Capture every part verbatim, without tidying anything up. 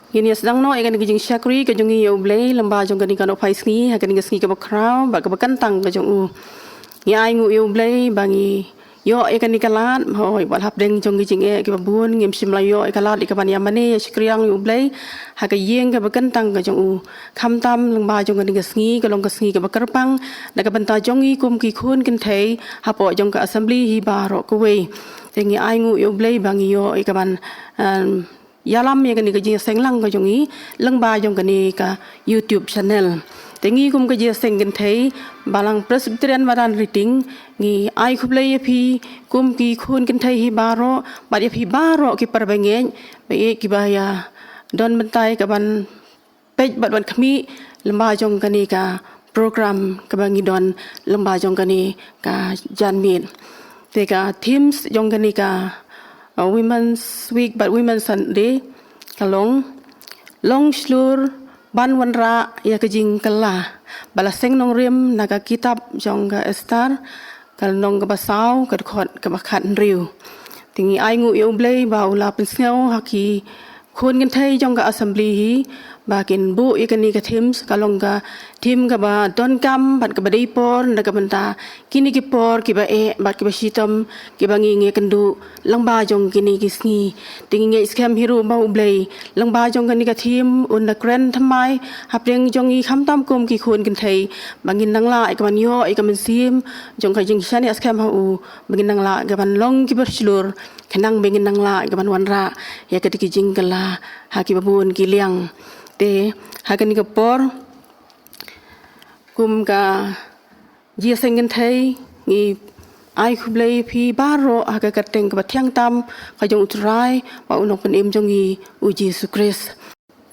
Ngin ïa sdang noh ïa kane ka jingshakri ka jong ngi ïa U Blei lyngba jong kane ka nongphai sngi ha kane ka sngi kaba khraw bad kaba kyntang ka jong u. Ngi ai nguh ïa U Blei ba ngi ïoh ïa kane ka lad, hooid, wat hapdeng jong ki jingeh kiba bun ngim shym la ïoh ïa ka lad ïa kaban ïa mane ïa shakri lang ïa U Blei ha ka ïing kaba kyntang ka jong u. Khamtam lyngba jong kane ka sngi ka long ka sngi kaba kyrpang na ka bynta jong ngi kum ki khun kynthei hapoh jong ka assembly hi baroh kawei. Te ngi ai nguh ïa U Blei ba ngi ïoh ïa kaban, em, ïalam ïa kane ka jingïaseng lang ka jong ngi lyngba jong kane ka YouTube channel. Te ngi kum ka jingïaseng kynthei Balang Presbyterian Madan Riting, ngi ai khublei ïa phi kum ki khun kynthei hi baroh bad ïa phi baroh ki para bangeit ba ïeit kiba ïa don bynta ïa kaban peit bad wan khmih lyngba jong kane ka program kaba ngi don lyngba jong kane ka janmiet. Te ka themes jong kane ka, uh, Women's Week bad Women's Sunday ka long, long shlur ban wanrah ïa ka jingkylla ba la seng nongrim na ka kitab jong ka Esther, ka lynnong kaba saw, ka dkhot kaba khathynriew. Te ngi ai nguh ïa U Blei ba u la pynsngew ha ki khun kynthei jong ka assembly hi ba kin buh ïa kane ka themes, ka long ka theme kaba donkam bad kaba dei por na ka bynta kine ki por kiba eh bad kiba shitom kiba ngi ngi kynduh lyngba jong kine ki sngi. Te ngi ngeit skhem hi ruh ba U Blei lyngba jong kane ka theme un da kren thymmai hapdeng jong ngi khamtam kum ki khun kynthei ba ngin nang lah ïa kaban ïoh ïa ka mynsiem jong ka jingshaniah skhem ha u, ba ngin nang lah ïa kaban long kiba shlur, khnang ba ngin nang lah ïa kaban wanrah ïa kata ki jingkylla ha kiba bun ki liang. Te ha kane ka por kum ka jingïaseng kynthei ngi ai khublei ïa phi baroh ha ka kyrteng kaba thiang tam ka jong U Trai bad U Nongpynim jong ngi U Jisu Khrist.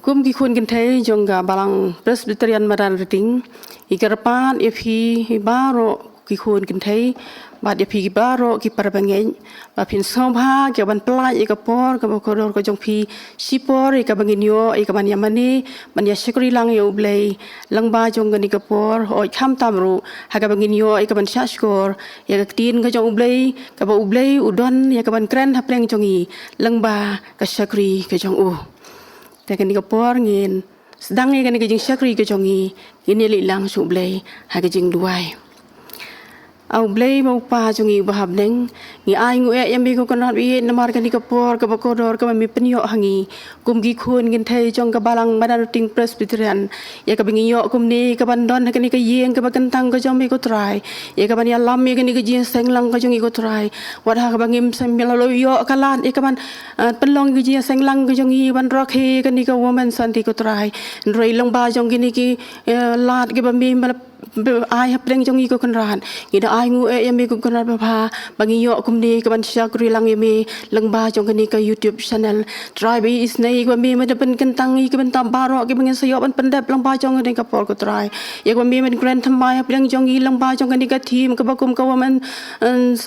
Kum ki khun kynthei jong ka Balang Presbyterian Madan Riting, ngi kyrpad ïa phi baroh ki khun kynthei bad ïa phi baroh ki para bangeit ba phin sngewbha ïa kaban pynlait ïa ka por kaba kordor ka jong phi, shipor ïa kaba ngin ïoh ïa kaban ïa mane ban ïa shakri lang ïa U Blei lyngba jong kane ka por, hooid, khamtam ruh ha kaba ngin ïoh ïa kaban shahshkor ïa ka ktien ka jong U Blei kaba U Blei u don ïa kaban kren hapdeng jong ngi lyngba ka shakri ka jong u. Te kane ka por ngin sdang ïa kane ka jingshakri ka jong ngi, ngin ïa leit lang sha U Blei ha ka jingduwai. A U Blei ma U Kpa jong ngi uba ha bneng, ngi ai nguh ïa me ko Kynrad ba ïeit namar kane ka por kaba kordor kaba me pynïoh ha ngi kum ki khun kynthei jong ka Balang Madan Riting Presbyterian, ïa kaba ngi ïoh kumne kaban don ha kane ka ïing kaba kyntang ka jong me ko Trai, ïa kaban ïalam ïa kane ka jingïaseng lang ka jong ngi ko Trai. Wat ha kaba ngim shym la ïoh ka lad ïa kaban, eh, pynlong ka jingïaseng lang ka jong ngi ban rakhe ïa kane ka Women's Sunday ko Trai. Hynrei lyngba jong kine ki, eh, lad kiba me, me la ai hapdeng jong ngi ko Kynrad, ngi da ai nguh ïa me ko Kynrad babha ba ngi ïoh kumne kaban shakri lang ïa me lyngba jong kane ka YouTube channel. Trai ba isynei ïa kaba me, me da pynkyntang ïa ka bynta baroh kiba ngin sa ïoh ban pyndep lyngba jong kane ka por ko Trai. Ïa kaba me, me kren thymmai hapdeng jong ngi lyngba jong kane ka theme kaba kum ka Women, eh,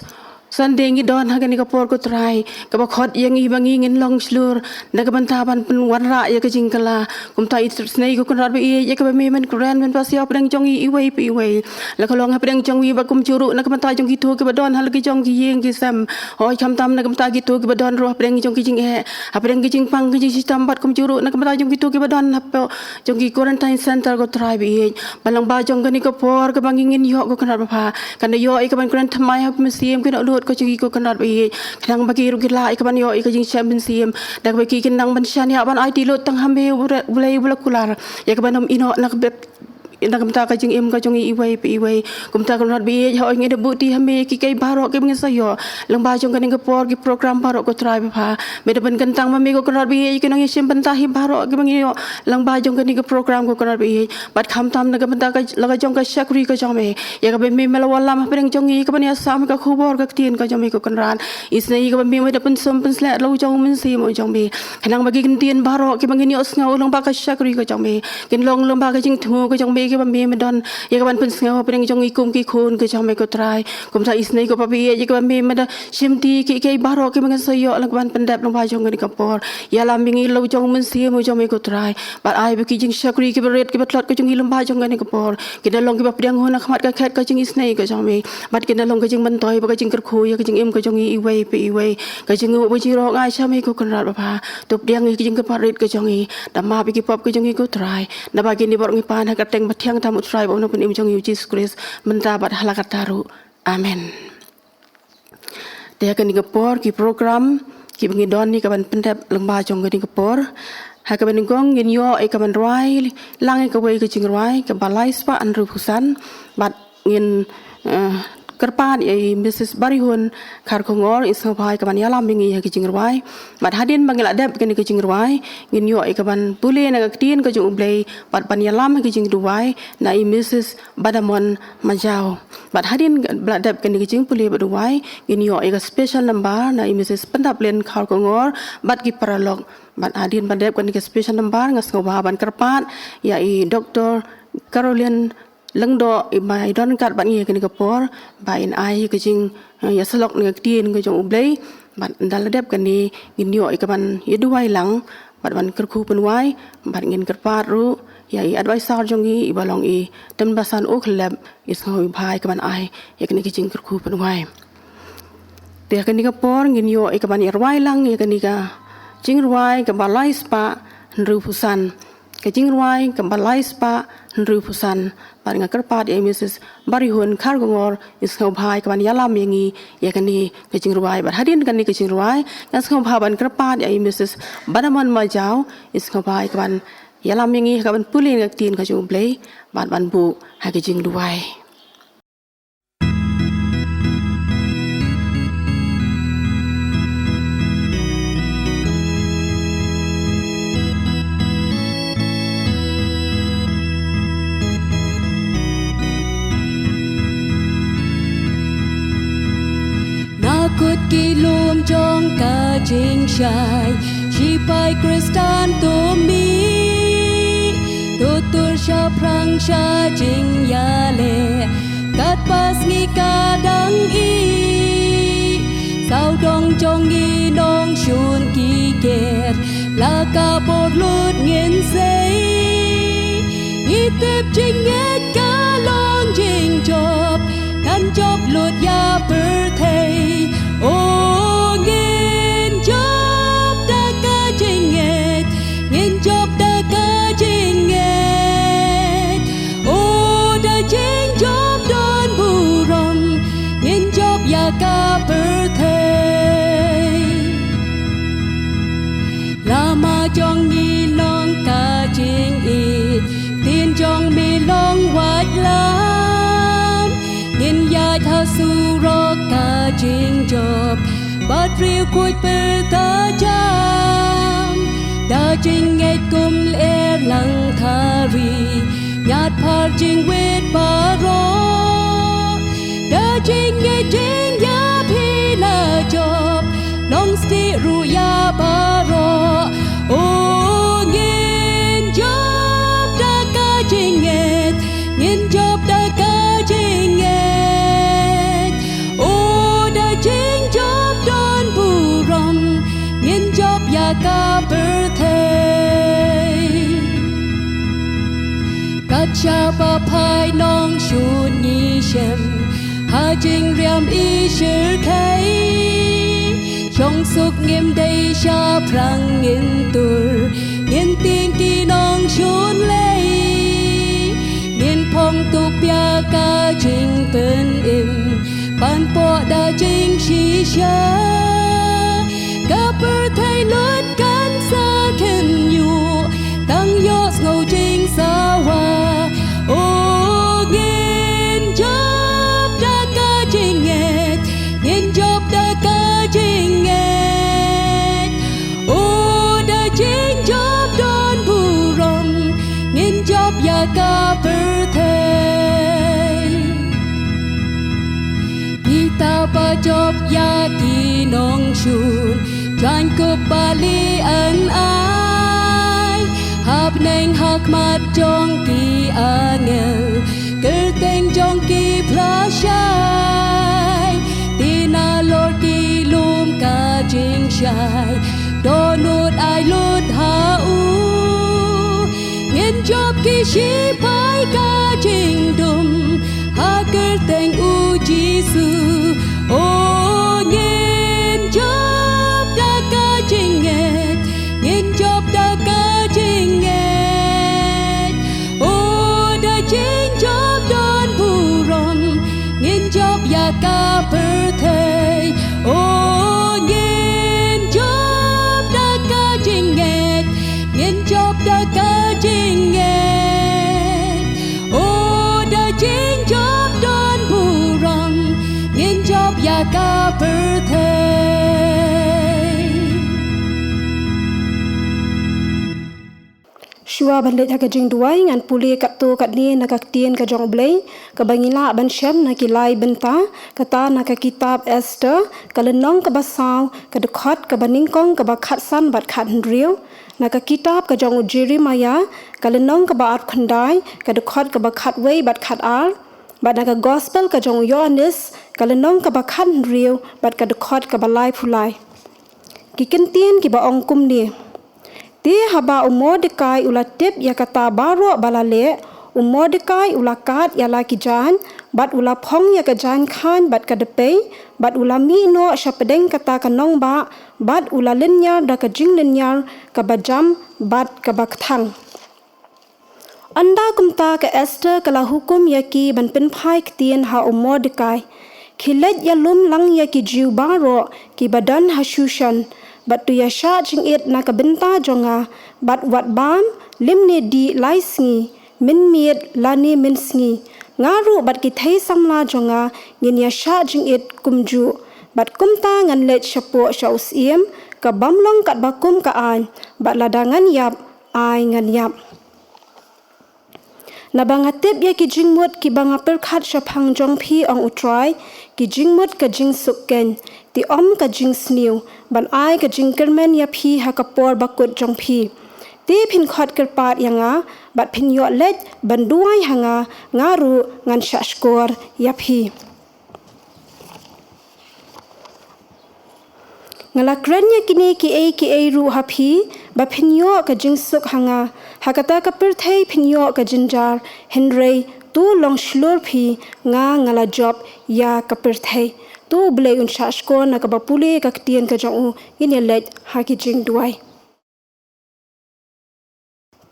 Sunday ngi don ha kane ka por ko Trai, kaba khot ïa ngi ba ngi ngin long shlur na ka bynta ban pynwanrah ïa ka jingkylla. Kumta isynei ko Kynrad ba ïeit, ïa kaba me, men kren, men pasiaw hapdeng jong ngi iwei pa iwei. La ka long hapdeng jong ngi bad kumjuh ruh na ka bynta jong kito kiba don ha la ki jong ki ïing ki sem. Hooid, khamtam na ka bynta kito kiba don ruh hapdeng jong ki jingeh, hapdeng ki jingpang ki jingshitom bad kumjuh ruh na ka bynta jong kito kiba don hapoh jong ki quarantine center ko Trai ba ïeit. Ba lyngba jong kane ka por kaba ngi ngin ïoh ko Kynrad babha, kan da ïoh ïa kaban kren thymmai ha ka mynsiem ki dohnud ka jong ngi ko Kynrad ba ïeit. Khnang ba ki ruh ki lah ïa kaban ïoh ïa ka jingshem mynsiem da kaba ki kin nang ban shaniah ban aiti lut tang ha me U Blei, U Blei uba la kular, ïa kaban ym ïehnoh na ka bynta Na ka bynta ka jingim ka jong ngi iwei pa iwei. Kumta Kynrad baieit, hooid ngi da buh ti ha me ki kaei baroh kiba ngin sa ïoh lyngba jong kane ka por, ki program baroh ko Trai bapha. Me da pynkyntang ma me ko Kynrad baieit, ki nongïashim bynta hi baroh kiba ngi ïoh lyngba jong kane ka program ko Kynrad baieit. Bad khamtam na ka bynta ka, la ka jong ka shakri ka jong me, ïa kaba me me la wallam hapdeng jong ngi, kaban ïasam ka khubor ka ktien ka jong me ko Kynrad. Isynei ïa kaba me me da pynsum pynsleh la u jong u Mynsiem u jong me. Khnang ba ki kyntien baroh kiba ngin ïohsngew lyngba ka shakri ka jong me, kin long lyngba ka jingthmu ka jong me, kiba me me don ïa kaban pynsngew hapdeng jong ngi kum ki khun ka jong me ko Trai. Kumta isynei ko Pa baieit, ïa kaba me me da shim ti ki kaei baroh kiba ngin sa ïoh lyngba ban pyndep lyngba jong kane ka por. Ïalam ïa ngi la u jong u Mynsiem u jong me ko Trai. Bad ai ba ki jingshakri kiba rit kiba tlot ka jong ngi lyngba jong kane ka por, kin da long kiba pdiang hun ha khmat ka khet ka jingisynei ka jong me. Bad kin da long ka jingmyntoi bad ka jingkyrkhu ïa ka jingim ka jong ngi iwei pa iwei. Ka jingnguh bad jingrong ai sha me ko Kynrad bapha. To pdiang ïa ka jingkyrpad rit ka jong ngi. Da map ïa ki pop ka jong ngi ko Trai. Naba kine baroh ngi pan ha ka kyrteng bathiang tam u Trai bad u Nongpynim jong ngi u Jisu Khrist, mynta bad ha la katta ruh. Amen. Te ha kane ka por ki program kiba ngi don ïa kaban pyndep lyngba jong kane ka por. Ha kaba nyngkong ngin ïoh ïa kaban rwai lang ïa kawei ka jingrwai kaba lai spah hynriewphew san, bad ngin, eh, kyrpad ïa i Missus Barihun Kharkongor, in sngewbha ïa kaban ïalam ïa ngi ha ka jingrwai. Bad hadien ba ngi la dep kane ka jingrwai, ngin ïoh ïa kaban pule na ka ktien ka jong U Blei bad ban ïalam ha ka jingduwai na i Missus Badamon Majaw. Bad hadien ba la dep kane ka jingpule bad duwai, ngin ïoh ïa ka special number na i Missus Pyndaplin Kharkongor bad ki paralok. Bad hadien ba dep kane ka special number, nga sngewbha ban kyrpad ïa i Doktor Caroline Lyngdoh, iba i don ryngkat bad ngi ha kane ka por, ba in ai ka jing, eh, ïasyllok na ka ktien ka jong U Blei. Bad ynda la dep kane, ngin ïoh ïa kaban ïaduwai lang bad ban kyrkhu pynwai, bad ngin kyrpad ruh ïa i advisor jong ngi, iba long i Tymdasan Ukhlep, i sngewbha ïa kaban ai ïa kane ka jingkyrkhu pynwai. Te ha kane ka por ngin ïoh ïa kaban ïarwai lang ïa kane ka jingrwai kaba lai spah hynriewphew san. Ka jingrwai kaba lai spah hynriewphew san. Bad nga kyrpad ïa i Missus Barihun Kharkongor, in sngewbha ïa kaban ïalam ïa ngi ïa kane ka jingrwai. Bad hadien kane ka jingrwai, nga sngewbha ban kyrpad ïa i Missus Badamon Majaw, in sngewbha ïa kaban ïalam ïa ngi ha kaban pule na ka ktien ka jong U Blei bad ban buh ha ka jingduwai. Na kut ki lum jong ka jingshai, shipai Khristan to mih, to tur shaphrang sha jingïaleh, katba sngi ka dang ih. Sawdong jong ngi nongshun ki ker, la ka bor lut ngin sei. Ngi tip jingngeit ka long jingjop, kan jop lut ïa pyrthei. O ngin jop da ka jingngeit, ngin jop da ka jingngeit. O da jingjop don burom, ngin jop ïa ka pyrthei. Lama jong ngi long ka jingïeit, ktien jong me long waitlam. Ngin ïaid ha surok ka jingjop, bad riewkhuid pyrta jam. Da jingngeit kum lyer langkhari, ñiad phar jingwit baroh. Da jingngeit jingïaphi la jop, long stieh ruh ïa baroh. O ngin jop da ka jingngeit, ngin jop da ka jingngeit. O da jingjop don burom, ngin jop ïa ka pyrthei. Kat shaba phai nongshun ngi shem, ha jingriam i shyrkhei. Shong suk ngim dei shaphrang ngin tur, ngin tieng ki nongshun lei. Ngin phong tuh pia ka jingpynim, pan poh da jingshisha. Ka pyrthei lut kan sa khynñiuh, tang ïohsngew jingsawa. O Jaiñ kup ba liang ai ha bneng ha khmat jong ki angel, kyrteng jong ki pla shai. Te nalor ki lum ka jingshai, dohnud ai lut ha u. Ngin jop ki shipai ka jingdum ha kyrteng u Jisu. O, ngin jop da ka jingngeit, ngin jop da ka jingngeit. O, da jingjop don burom, ngin jop ïa ka pyrthei. O, ngin jop da ka jingngeit, ngin jop da ka jingngeit. O, da jingjop don burom, ngin jop ïa ka pyrthei. Shuwa ban leit ha ka jingduwai, ngan pule katto katne na ka ktien ka jong U Blei, kaba ngi lah ban shem na ki lai bynta, kata na ka kitab Esther, ka lynnong kaba saw, ka dkhot kaba nyngkong, kaba khatsan bad khathynriew, na ka kitab ka jong u Jeremiah, ka lynnong kaba arphew khyndai, ka dkhot kaba khatwei bad khatar, bad na ka gospel ka jong u Ïoannis, ka lynnong kaba khathynriew, bad ka dkhot kaba laiphew lai. Ki kyntien kiba ong kumne. Te haba u Mordekai u la tip ïa kata baroh ba la leh, u Mordekai u la kad ïa la ki jaiñ, bad u la phong ïa ka jaiñ khaiñ bad ka dpei, bad u la mih noh sha pdeng kata ka nongbah, bad u la lynñiar da ka jinglynñiar kaba jam bad kaba kthang. Ynda kumta ka Esther ka la hukum ïa ki ban pynphai ktien ha u Mordekai. Khie leit ïalum lang ïa ki Jiw baroh kiba don ha Shushan, bad to ïashah jingit na ka bynta jong nga, bad wat bam lymne dih lai sngi, mynmiet lane mynsngi. Nga ruh bad ki thei samla jong nga ngin ïashah jingit kumjuh. Bad kumta ngan leit shapoh sha u syiem, ka bym long katba kum ka aiñ, bad lada ngan ïap, ai ngan ïap. Naba nga tip ïa ki jingmut kiba nga pyrkhat shaphang jong phi, ong U Trai, ki jingmut ka jingsuk keiñ, te ym ka jingsniew, ban ai ka jingkyrmen ïa phi ha ka por bakut jong phi. Te phin khot kyrpad ïa nga, bad phin ïoh leit ban duwai ha nga, nga ruh ngan shah shkor ïa phi. Nga la kren ïa kine kiei kiei ruh ha phi, ba phin ïoh ka jingsuk ha nga. Ha kata ka pyrthei phin ïoh ka jynjar, hynrei to long shlur phi, nga nga la jop ïa ka pyrthei. To U Blei un shah shkor na kaba pule ka ktien ka jong u. Ngin ïa leit ha ki jingduwai.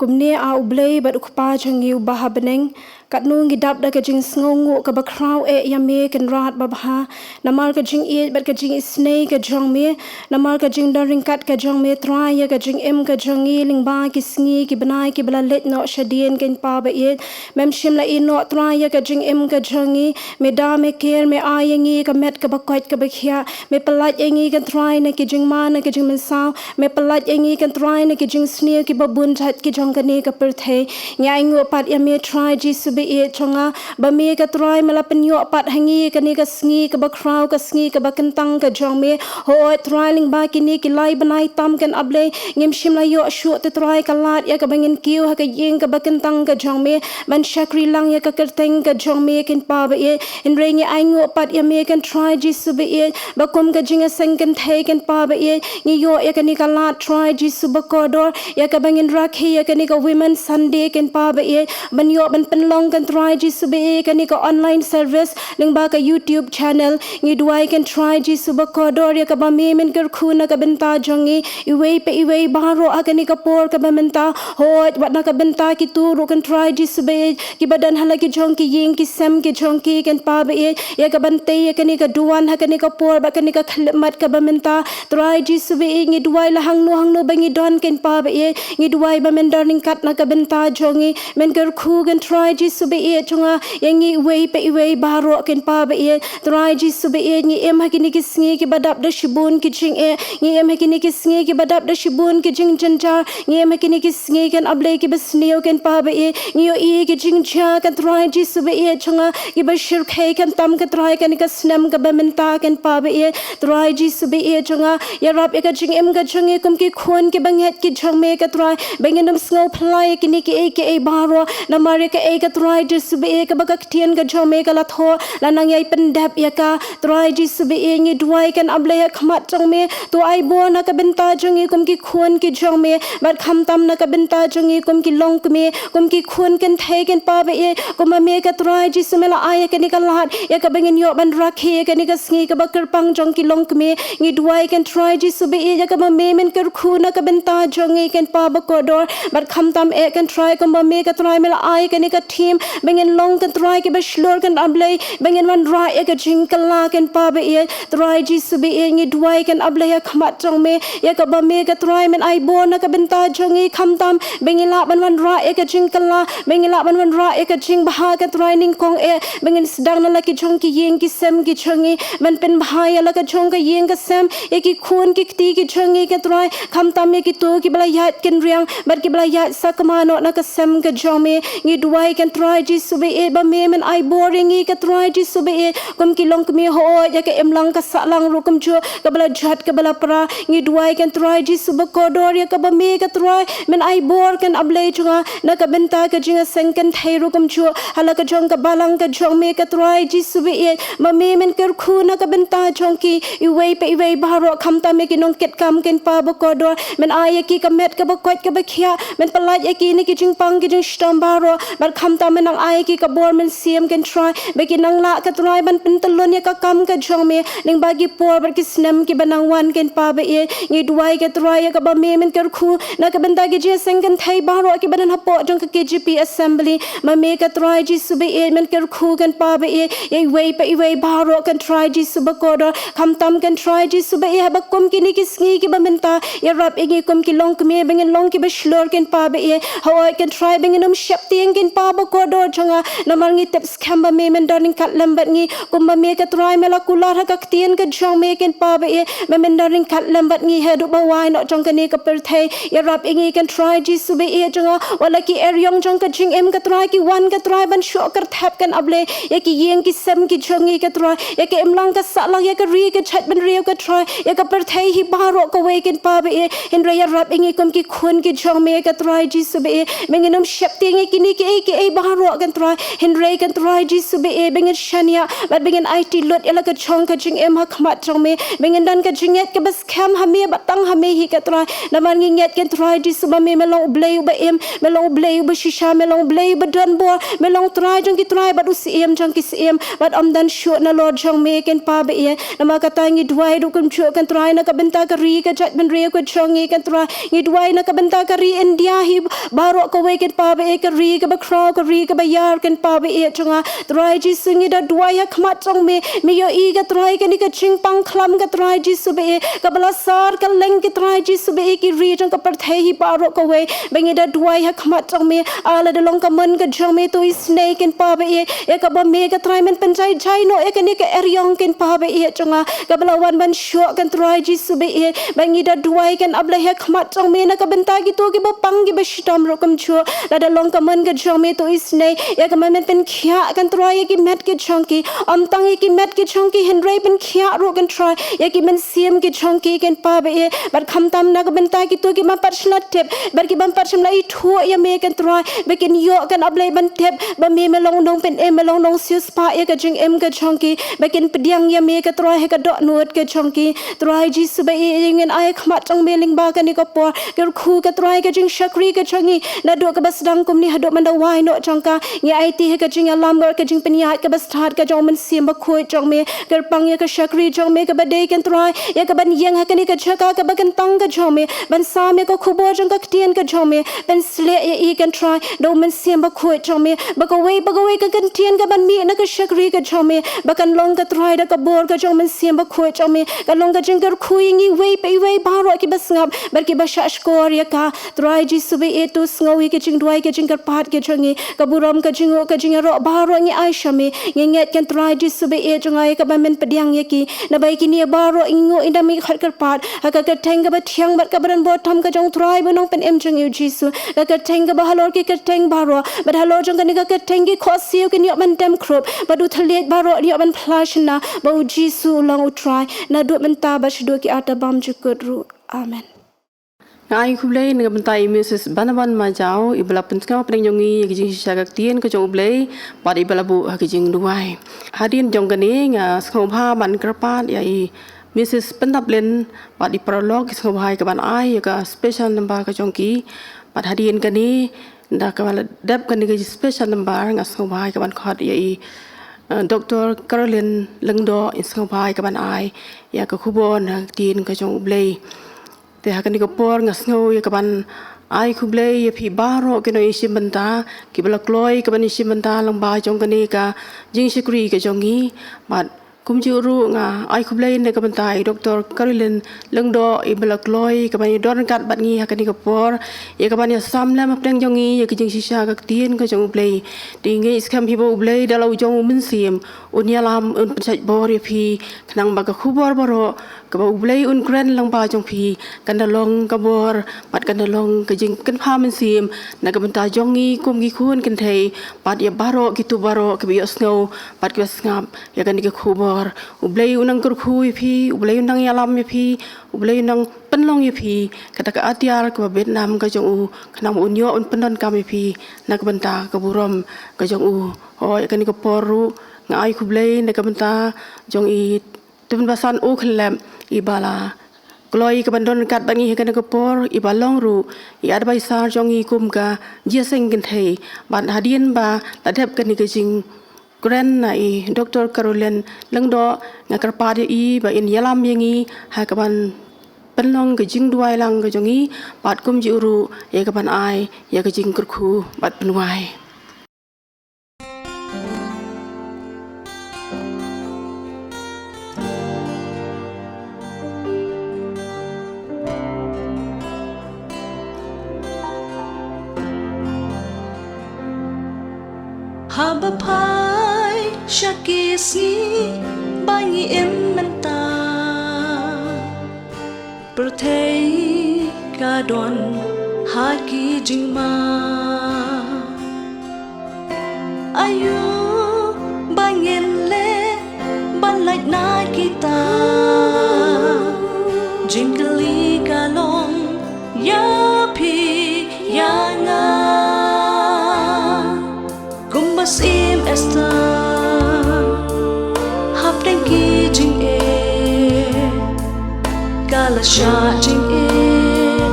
Kumne A U Blei bad U Kpa jong ngi uba ha bneng, katno ngi dap da ka jingsngewnguh kaba khraw eh ïa me Kynrad babha, namar ka jingïeit bad ka jingisynei ka jong me, namar ka jingdon ryngkat ka jong me Trai ïa ka jingim ka jong ngi lyngba ki sngi ki bnai kiba la leit noh shadien, Kynrad ba ïeit. Mem shym la ïehnoh Trai ïa ka jingim ka jong ngi, me da me ker, me ai ïa ngi ka met kaba koit kaba khiah, me pyllait ïa ngi Kynrad Trai na ki jingma na ki jingmynsaw, me pyllait ïa ngi Kynrad Trai na ki jingsniew kiba bun jait ki jong kane ka pyrthei. Ngi ainguh pat ïa me Trai Jisu ba ïeit jong nga, ba me Kynrad Trai me la pynïoh pat ha ngi kane ka sngi kaba khraw, ka sngi kaba kyntang ka jong me. Hooid Trai lyngba kine ki lai bnai tam Kynrad A Blei, ngim shym la ïoh shuh te Trai ka lad ïa kaba ngin kiew ha ka ïing kaba kyntang ka jong me, ban shakri lang ïa ka kyrteng ka jong me Kynrad ba ïeit. Hynrei ngi ainguh pat ïa me Kynrad Trai Jisu ba ïeit, ba kum ka jingïaseng kynthei Kynrad ba ïeit, ngi ïoh ïa kane ka lad Trai Jisu ba kordor, ïa kaba ngin rakhe ïa kane ka Women Sunday Kynrad ba ïeit, ban ïoh ban pynlong Kynrad Trai Jisu ba ïeit kane ka online service lyngba ka YouTube channel. Ngi duwai Kynrad Trai Jisu ba kordor ïa kaba me men kyrkhu na ka bynta jong ngi, iwei pa iwei baroh ha kane ka por kaba mynta. Hooid wat na ka bynta kito ruh Kynrad Trai Jisu ba ïeit, kiba don ha la ki jong ki ïing ki sem ki jong ki Kynrad ba ïeit, ïa kaban tei ïa kane ka duwan ha kane ka por bad kane ka khyllipmat kaba mynta. Trai Jisu ba ïeit, ngi duwai la hangno hangno ba ngi don Kynrad ba ïeit, ngi duwai ba men don ryngkat na ka bynta jong ngi. Men kyrkhu Kynrad Jisu ba ïeit jong nga ïa ngi iwei pa iwei baroh Kynrad ba ïeit. Trai Jisu ba ïeit, ngi im ha kine ki sngi kiba dap da shibun ki jingeh, ngi im ha kine ki sngi kiba dap da shibun ki jingjynjar, ngi im ha kine ki sngi Kynrad ba ïeit kiba sniew Kynrad ba ïeit. Ngi ïohi ki jingjia Kynrad Jisu ba ïeit jong nga kiba shyrkhei khamtam Kynrad kane ka snem kaba mynta Kynrad ba ïeit. Trai Jisu ba ïeit jong nga, ïarap ïa ka jingim ka jong ngi kum ki khun kiba ngeit ki jong me Kynrad, ba ngin ym sngew phylla ïa kine kiei kiei baroh, namar ïa kaei Kynrad Jisu ba ïeit kaba ka ktien ka jong me ka la thoh, la nang ïai pyndep ïa ka. Trai Jisu ba ïeit, ngi duwai Kynrad ba ïeit ha khmat jong me, to ai bor na ka bynta jong ngi kum ki khun ki jong me, bad khamtam na ka bynta jong ngi kum ki longkmie, kum ki khun kynthei Kynrad ba ïeit, kumba me Kynrad Jisu me la ai ïa kane ka lad ïa kaba ngin ïoh ban rakhe ïa kane ka sngi kaba kyrpang jong ki longkmie. Ngi duwai Kynrad Jisu ba ïeit ïa kaba me men kyrkhu na ka bynta jong ngi Kynrad ba kordor, bad khamtam eh Kynrad kumba me Kynrad me la ai ïa kane ka theme ba ngin long Kynrad kiba shlur Kynrad Blei, ba ngin wanrah ïa ka jingkylla Kynrad ba ïeit. Trai Jisu ba ïeit, ngi duwai Kynrad Blei ha khmat jong me ïa kaba me Kynrad men ai bor na ka bynta jong ngi khamtam ba ngin lah ban wanrah ïa ka jingkylla, ba ngin lah ban wanrah ïa ka jingbha Kynrad nyngkong eh ba ngin sdang na la ki jong ki ïing ki sem ki jong ngi, ban pynbha ïa la ka jong ka ïing ka sem, ïa ki khun ki kti ki jong ngi Kynrad, khamtam ïa kito kiba la ïaid kynriang bad kiba la ïaid sakma noh na ka sem ka jong me. Ngi duwai Kynrad Jisu ba ïeit ba me men ai bor ïa ngi Kynrad Jisu ba ïeit, kum ki longkmie, hooid ïa ka imlang ka sahlang ruh kumjuh kaba la jot kaba la pra. Ngi duwai Kynrad Jisu ba kordor ïa kaba me Kynrad men ai bor Kynrad Blei jong nga na ka bynta ka jingïaseng kynthei ruh kumjuh ha la ka jong ka balang ka jong me Kynrad Jisu ba ïeit, ba me men kyrkhu na ka bynta jong ki iwei pa iwei baroh, khamtam ïa ki nongkitkam Kynrad ba kordor, men ai ïa ki ka met kaba koit kaba khiah, men pyllait ïa ki na ki jingpang ki jingshitom baroh, bad khamtam men nang ai ïa ki ka bor mynsiem Kynrad ba kin nang lah Kynrad ban pyntyllun ïa ka kam ka jong me lyngba ki por bad ki snem kiba nang wan Kynrad ba ïeit. Ngi duwai Kynrad ïa kaba me men kyrkhu na ka bynta ki jingïaseng kynthei baroh kiba don hapoh jong ka K J P Assembly, ba me Kynrad Jisu ba ïeit men kyrkhu Kynrad ba ïeit ïa iwei pa iwei baroh Kynrad Jisu ba kordor, khamtam Kynrad Jisu ba ïeit haba kum kine ki sngi kiba mynta, ïarap ïa ngi kum ki longkmie ba ngin long kiba shlur Kynrad ba ïeit. Hooid Kynrad ba ngin ym sheptieng Kynrad ba kordor jong nga, namar ngi tip skhem ba me men don ryngkat lem bad ngi, kumba me Kynrad me la kular ha ka ktien ka jong me Kynrad ba ïeit ba men don ryngkat lem bad ngi haduh ba wai noh jong kane ka pyrthei. Ïarap ïa ngi Kynrad Jisu ba ïeit jong nga, wat la ki eriong jong ka jingim Kynrad ki wan Kynrad ban shoh kyrthep Kynrad Blei ïa ki ïing ki sem ki jong ngi Kynrad, ïa ka imlang ka sahlang, ïa ka ri ka jaitbynriew Kynrad, ïa ka pyrthei hi baroh kawei Kynrad ba ïeit. Hynrei ïarap ïa ngi kum ki khun ki jong me Kynrad Jisu ba ïeit, ba ngin ym sheptieng ïa kine kiei kiei baroh Kynrad, hynrei Kynrad Jisu ba ïeit ba ngin shaniah bad ba ngin aiti lut ïa la ka jong ka jingim ha khmat jong me, ba ngin don ka jingngeit kaba skhem ha me bad tang ha me hi Kynrad, namar ngi ngeit Kynrad Jisu ba me me long U Blei uba im, me long U Blei uba shisha, me long U Blei uba don bor, me long Trai jong ki trai bad U Syiem jong ki syiem, bad ym don shuh nalor jong me Kynrad ba ïeit. Namar kata ngi duwai ruh kumjuh Kynrad na ka bynta ka ri ka jaitbynriew ka jong ngi Kynrad, ngi duwai na ka bynta ka ri India hi baroh kawei Kynrad ba ïeit, ka ri kaba khraw, ka ri kaba ïar Kynrad ba ïeit jong nga. Trai Jisu ngi da duwai ha khmat jong me, me ïohi Kynrad kane ka jingpang khlam Kynrad Jisu ba ïeit, kaba la sar kylleng Kynrad Jisu ba ïeit ki ri jong ka pyrthei hi baroh kawei, ba ngi da duwai ha khmat jong me, ah lada long ka mon ka jong me to isynei Kynrad ba ïeit, ïa kaba me Kynrad men pynjai jai noh ïa kane ka eriong Kynrad ba ïeit jong nga, kaba la wan ban shoh Kynrad Jisu ba ïeit, ba ngi da duwai Kynrad Blei ha khmat jong me na ka bynta kito kiba pang kiba shitom ruh kumjuh, lada long ka mon ka jong me to isynei, ïa kaba men pynkhiah Kynrad ïa ki met ki jong ki, ym tang ïa ki met ki jong ki hynrei pynkhiah ruh Kynrad ïa ki mynsiem ki jong ki Kynrad ba ïeit, bad khamtam na ka bynta kito ki bym pat shym la tip bad ki bym pat shym la ithuh ïa me Kynrad, ba kin ïoh Kynrad Blei ban tip ba me me long nongpynim, me long nongsiewspah ïa ka jingim ka jong ki, ba kin pdiang ïa me Kynrad ha ka dohnud ka jong ki. Trai Jisu ba ïeit, ngin ai ha khmat jong me lyngba kane ka por, kyrkhu Kynrad ka jingshakri ka jong ngi, naduh kaba sdang kumne haduh mynta wai noh jong ka, ngi aiti ha ka jingïalam bad ka jingpynïaid kaba stad ka jong U Mynsiem Bakhuid jong me, kyrpang ïa ka shakri jong me kaba dei Kynrad, ïa kaban ïeng ha kane ka jaka kaba kyntang ka jong me, ban sam ïa ka khubor jong ka ktien ka jong me, ban shlei ïa i Kynrad da U Mynsiem Bakhuid jong me, ba kawei pa kawei ka kyntien kaban mih na ka shakri ka jong me, ba kan long Kynrad da ka bor ka jong U Mynsiem Bakhuid jong me, kan long ka jingkyrkhu ïa ngi iwei pa iwei baroh kiba sngap bad kiba shahshkor ïa ka. Trai Jisu ba ïeit, to sngew ïa ka jingduwai, ka jingkyrpad ka jong ngi, ka burom, ka jingnguh, ka jingïaroh baroh ngi ai sha me. Ngi ngeit, ko Trai Jisu ba ïeit jong nga, ïa kaba men pdiang ïa ki. Naba ïa kine baroh ngi nguh, ngi dang ïa khot kyrpad ha ka kyrteng kaba thiang bad kaba donbor tam ka jong u Trai bad u Nongpynim jong ngi u Jisu. Ka kyrteng kaba halor ki kyrteng baroh, bad halor jong kane ka kyrteng ki khohsiew kin ïoh ban dem khrup, bad u thylliej baroh kin ïoh ban phla shynna ba u Jisu u long u Trai, naduh mynta bad shaduh ki arta bymjukut ruh. Amen. Nga ai khublei na ka bynta i Mrs Banaban Majaw, iba la pynsngew hapdeng jong ngi ïa ka jingshisha ka ktien ka jong U Blei, bad iba la buh ha ka jingduwai. Hadien jong kane nga sngewbha ban kyrpad ïa i Mrs Pyndaplin bad i paralok, ki sngewbha ïa ka ban ai ïa ka special number ka jong ki. Bad hadien kane, da kaba la dep kane ka special number, nga sngewbha ïa ka ban khot ïa i, eh, Doctor Caroline Lyngdoh, i sngewbha ïa ka ban ai ïa ka khubor na ka ktien ka jong U Blei. Te ha kane ka por nga sngew ïa ka ban ai khublei ïa phi baroh ki nongïashim bynta, kiba la kloi ka ban ïashim bynta lyngba jong kane ka jingshakri ka jong ngi. Bad kumjuh ruh nga ai khublei na ka bynta i Doctor Caroline Lyngdoh, iba la kloi ka ban ïadon ryngkat bad ngi ha kane ka por, ïa ka ban ïasam lem hapdeng jong ngi ïa ka jingshisha ka ktien ka jong U Blei. Te ngi ngeit skhem hi ba U Blei da la u jong u Mynsiem un ïalam, un pynshait bor ïa phi, khnang ba ka khubor baroh kaba U Blei un kren lyngba jong phi kan da long ka bor bad kan da long ka jingkynmaw mynsiem na ka bynta jong ngi kum ki khun kynthei, bad ïa baroh kito baroh kiba ïohsngew bad kiba sngap ïa kane ka khubor. U Blei un nang kyrkhu ïa phi, U Blei un nang ïalam ïa phi, U Blei un nang pynlong ïa phi kata ka atiar kaba bit nam ka jong u, khnang ba un ïoh un pyndonkam ïa phi na ka bynta ka burom ka jong u. Hooid, ha kane ka por ruh nga ai khublei na ka bynta jong i Tymmen Basan U Khyllep, iba la kloi ka ban don ryngkat bad ngi ha kane ka por, iba long ruh i advisor jong ngi kum ka jingïaseng kynthei. Bad hadien ba la dep kane ka jingkren na i Doctor Caroline Lyngdoh, nga kyrpad ïa i ba in ïalam ïa ngi ha ka ban pynlong ka jingduwai lang ka jong ngi, bad kumjuh ruh ïa ka ban ai ïa ka jingkyrkhu bad pynwai. Haba phai sha ki sngi ba ngi im mynta, pyrthei ka don ha ki jingma. Aiu ba ngin leh ban lait na kita? Jingkylli ka long ïa phi ïa nga. Kumba Syiem Esther hapdeng ki jingeh, ka la shah jingeh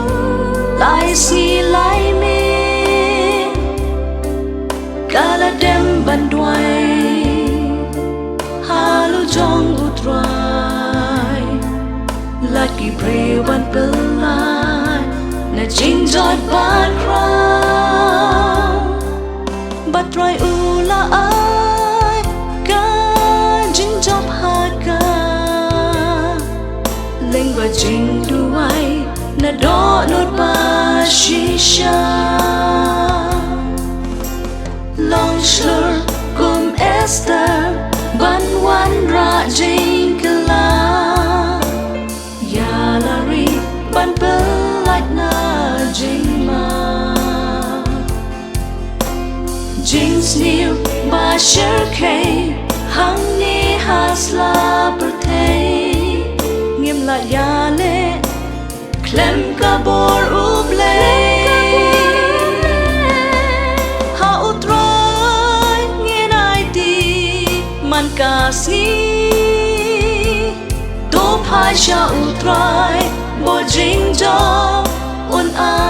lai sngi lai miet, ka la dem ban duwai ha la u jong u Trai. Lait ki briew ban pynlait na jingjot bakhraw, ba Trai u la ai ka jingjop ha ka. Lyngba jingduwai na dohnud ba shisha, long shlur kum Esther ban wanrah jingkylla. Ïa la ri ban pynlait na jingma. Jingsniew ba shyrkhei hangne ha sla pyrthei, ngim lah ïaleh khlem ka bor U Blei. Ha U Trai ngin aiti man ka sngi. To phai sha U Trai, bor jingjop un ai.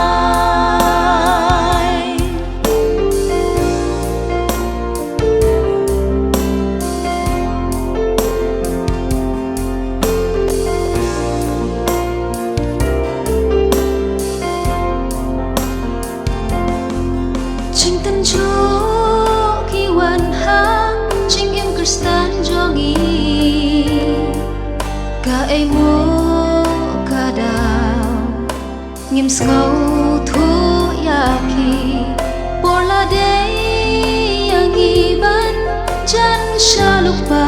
Jingtynjuh ki wan ha jingim Khristan jong ngi. Kaei mo ka daw ngim sngewthuh Ba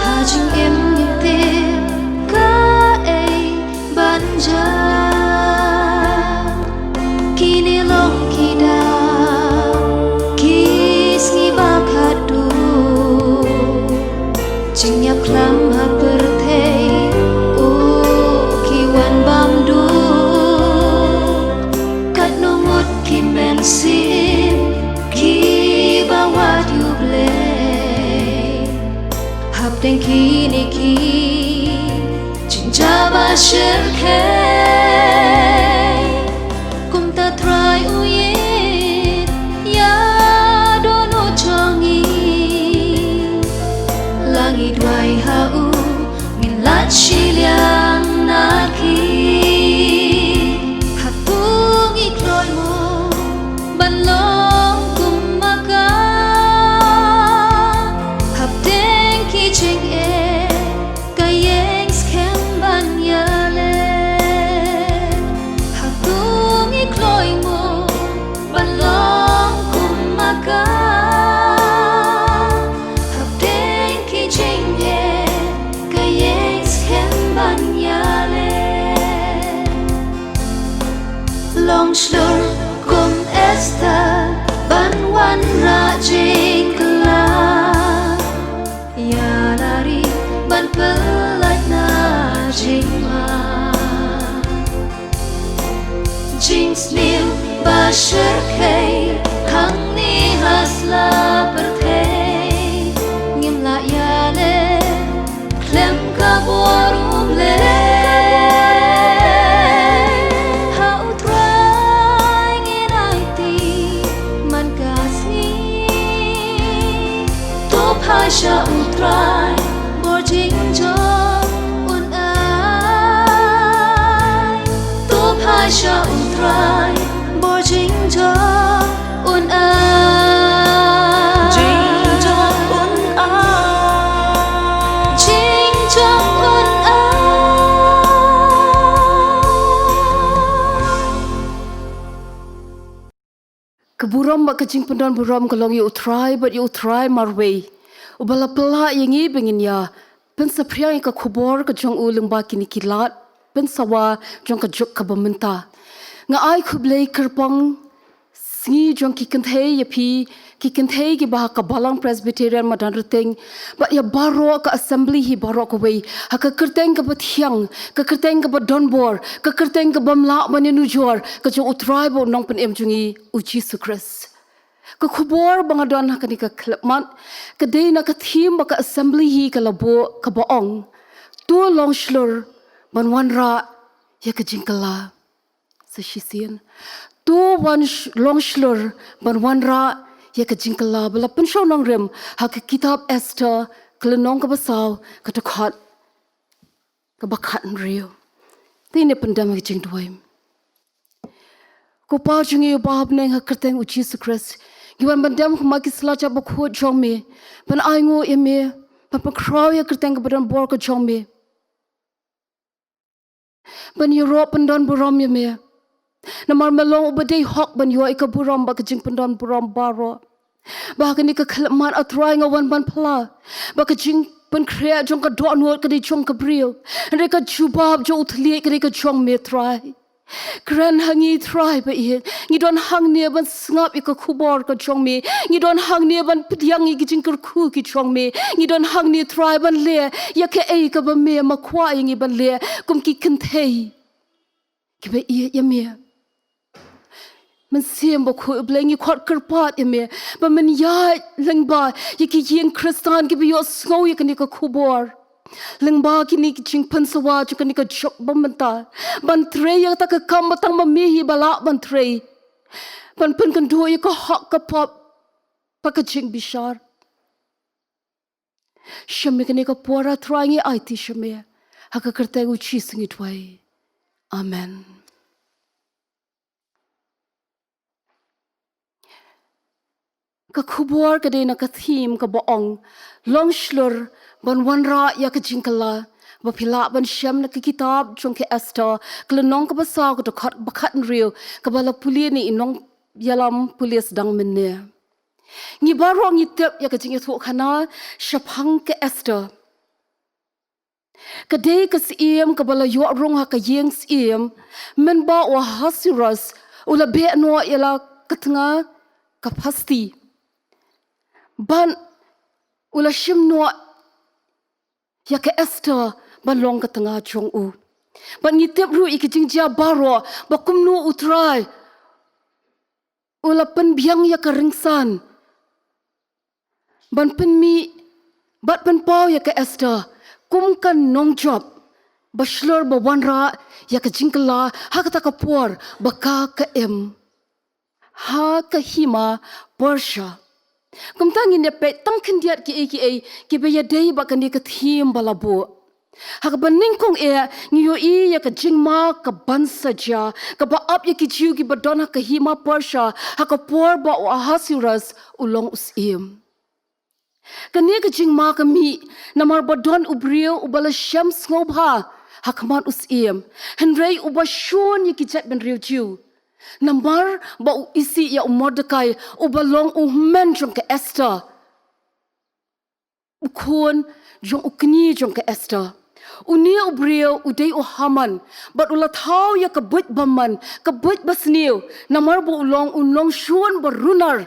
ha jingim ngim tip kaei ban jia. Kine long ki daw ki sngi ba khatduh. Jingïap klam ha pyrthei, u ki wan bam duk. Katno ngut ki mynsiem kiba wad ïa U Blei hapdeng kine ki jingjia ba shyrkhei. Kumta Trai u ïeit ïa dohnud jong ngi. La ngi duwai ha u, ngin lait shiliang na ki. Hato ngi kloi mo ban long kum ma ka? Hapdeng ki jingeh ka ïeng skhem ban ïaleh. Hato ngi kloi mo ban long kum ma ka? Hapdeng ki jingeh ka ïeng skhem ban ïaleh. Long shlur kum Esther ban wanrah jingkylla. Ïa la ri ban pyllait na jingma. Jingsniew ba shyrkhei hangne ha sla pyrthei. Ngim lah ïaleh khlem ka bor U Blei. Ha U Trai ngin aiti man ka sngi. To phai sha U Trai bor jingjop un ai. To phai sha U Trai bor jingjop un ai. Jingjop un ai. Jingjop un ai. Ka burom bad ka jingpyndonburom ka long ïa U Trai bad ïa U Trai marwei, uba la pynlah ïa ngi ba ngin ïa pynsaphriang ïa ka khubor ka jong u lyngba kine ki lad pynsawa jong ka juk kaba mynta. Nga ai khublei kyrpang sngi jong ki kynthei ïa phi, ki kynthei kiba ha ka Balang Presbyterian Madanrting bad ïa baroh ka assembly hi baroh kawei, ha ka kyrteng kaba thiang, ka kyrteng kaba donbor, ka kyrteng kaba ym lah ban ïanujor ka jong U Trai bad U Nongpynim jong ngi U Jisu Khrist. Ka khubor ba nga don ha kane ka khyllipmat ka dei na ka theme ba ka assembly hi ka la buh kaba ong, to long shlur ban wanrah ïa ka jingkylla. Sa shisien, to wan sh-, long shlur ban wanrah ïa ka jingkylla, ba la pynshong nongrim ha ka kitab Esther ka lynnong kaba saw ka dkhot kaba khathynriew. Te ngin pyndem ha ka jingduwai. Ko Pa jong ngi uba ha bneng, ha ka kyrteng U Jisu Khrist ngi wan ban dem ha khmat ki sla jong ka kyrteng jong me, ban ainguh ïa me, ban pynkhraw ïa ka kyrteng kaba donbor ka jong me, ban ïaroh pyndonburom ïa me. Namar me long uba dei hok ban ïoh ïa ka burom bad ka jingpyndonburom baroh. Ba ha kane ka khyllipmat, A Trai, nga wan ban phla ba ka jingpynkhreh jong ka dohnud ka dei jong ka briew, hynrei ka jubab jong u thylliej ka dei ka jong me, Trai. Kren ha ngi, Trai ba ïeit. Ngi don hangne ban sngap ïa ka khubor ka jong me. Ngi don hangne ban pdiang ïa ki jingkyrkhu ki jong me. Ngi don hangne, Trai, ban leh ïa kaei kaba me ma kwah ïa ngi ban leh kum ki kynthei kiba ïeit ïa me. Mynsiem Bakhuid, U Blei, ngi khot kyrpad ïa me ba men ïaid lyngba ïa ki ïing Khristan kiba ïohsngew ïa kane ka khubor, lyngba kine ki jingpynsawa jong kane ka juk ba mynta, ban trei ïa kata ka kam ba tang ma me hi ba lah ban trei, ban pynkynduh ïa ka hok ka pop bad ka jingbishar. Shem ïa kane ka por, A Trai, ngi aiti sha me. Ha ka kyrteng U Jisu ngi duwai. Amen. Ka khubor ka dei na ka theme kaba ong, long shlur ban wanrah ïa ka jingkylla, ba phi lah ban shem na ka kitab jong ka Esther ka lynnong kaba saw ka dkhot ba khathynriew, kaba la pule na i nongïalam pule sdang mynne. Ngi baroh ngi tip ïa ka jingïathuhkhana shaphang ka Esther. Ka dei ka syiem kaba la ïoh rung ha ka ïing syiem mynba u Ahasuerus u la beh noh ïa la ka tnga ka Basti. Bad u la shim noh ïa ka Esther ban long ka tnga jong u. Bad ngi tip ruh ïa ki jingjia baroh ba kumno U Trai u la pynbiang ïa ka rynsan ban pynmih bad pynpaw ïa ka Esther kum ka nongjop ba shlur ba wanrah ïa ka jingkylla ha kata ka por ba ka ka im ha ka hima Persia. Kumta ngin ïa peit tang khyndiat kiei kiei kiba ïadei bad kane ka theme ba la buh. Ha kaba nyngkong eh ngi ïohi ïa ka jingma ka ban sa jia kaba ap ïa ki Jiw kiba don ha ka hima Persia ha ka por ba u Ahasuerus u long u syiem. Kane ka jingma ka mih namar ba don u briew uba la shem sngewbha ha khmat u syiem, hynrei uba shun ïa ki jaitbynriew Jiw. Namar ba u isih ïa u Mordekai uba long u hynmen jong ka Esther, u khun jong u kñi jong ka Esther. Une u briew u dei u Haman bad u la thaw ïa ka buit bymman, ka buit basniew, namar ba u long u nongshun ba runar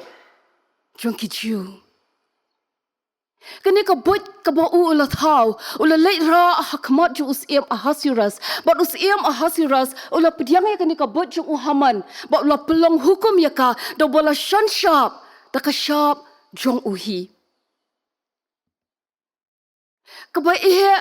jong ki Jiw. Kane ka buit kaba u u la thaw u la leit rah ha khmat jong u syiem Ahasuerus. Bad u syiem Ahasuerus u la pdiang ïa kane ka buit jong u Haman bad u la pynlong hukum ïa ka da uba la shon shap da ka shap jong u hi. Kaba eh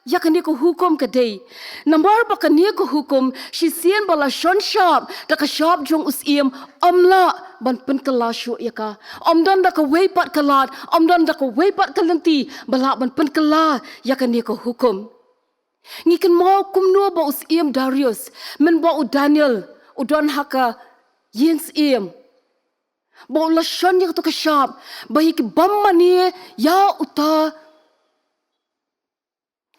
ïa kane ka hukum ka dei namar ba kane ka hukum shisien ba la shon shap da ka shap jong u syiem ym lah ban pynkylla shuh ïa ka. Ym don da kawei pat ka lad, ym don da kawei pat ka lynti ba lah ban pynkylla ïa kane ka hukum. Ngi kynmaw kumno ba u syiem Darius mynba u Daniel u don ha ka ïing syiem ba u la shon ïa kato ka shap ba ïa ki bym mane ïa uta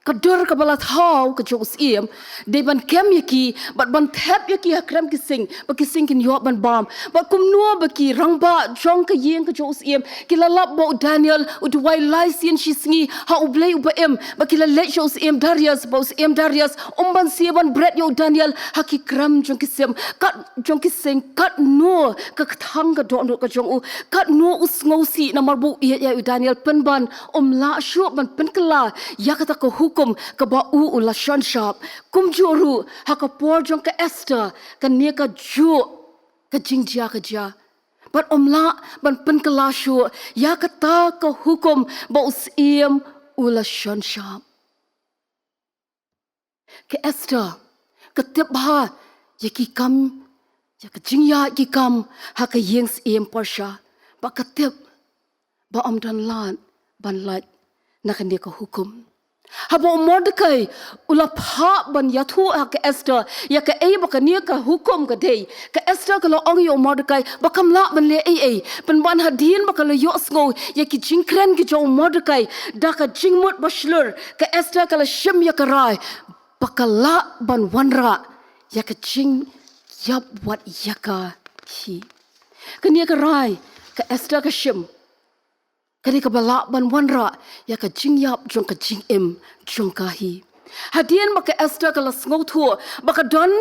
ka dur kaba la thaw ka jong u syiem, dei ban kem ïa ki bad ban thep ïa ki ha krem ki sing ba ki sing kin ïoh ban bam. Bad kumno ba ki rangbah jong ka ïing ka jong u syiem ki la lap ba u Daniel u duwai lai sien shi sngi ha U Blei uba im, ba ki la leit sha u syiem Darius ba u syiem Darius um banse ban bret ïa u Daniel ha ki krem jong ki sing. Kat jong ki sing, katno ka kthang ka dohnud ka jong u, katno u sngewsih namar ba u ïeit ïa u Daniel, pynban um lah shuh ban pynkylla ïa kata ka hukum kaba u u la shon shap. Kumjuh ruh ha ka por jong ka Esther kane kajuh ka jingjia ka jia. Bad um lah ban pynkylla shuh ïa kata ka hukum ba u syiem u la shon shap. Ka Esther ka tip bha ïa ki kam, ïa ka jingïaid ki kam ha ka ïing syiem Persia, ba ka tip ba ym don lad ban lait na kane ka hukum. Haba u Mordekai u la phah ban ïathuh ha ka Esther ïa kaei ba kane ka hukum ka dei, ka Esther ka la ong ïa u Mordekai ba kam lah ban leh ei ei, pynban hadien ba ka la ïohsngew ïa ki jingkren ki jong u Mordekai da ka jingmut ba shlur, ka Esther ka la shim ïa ka rai ba ka lah ban wanrah ïa ka jingïap wat ïa ka hi. Kane ka rai ka Esther ka shim ka dei kaba lah ban wanrah ïa ka jingïap jong ka jingim jong ka hi. Hadien ba ka Esther ka la sngewthuh ba ka don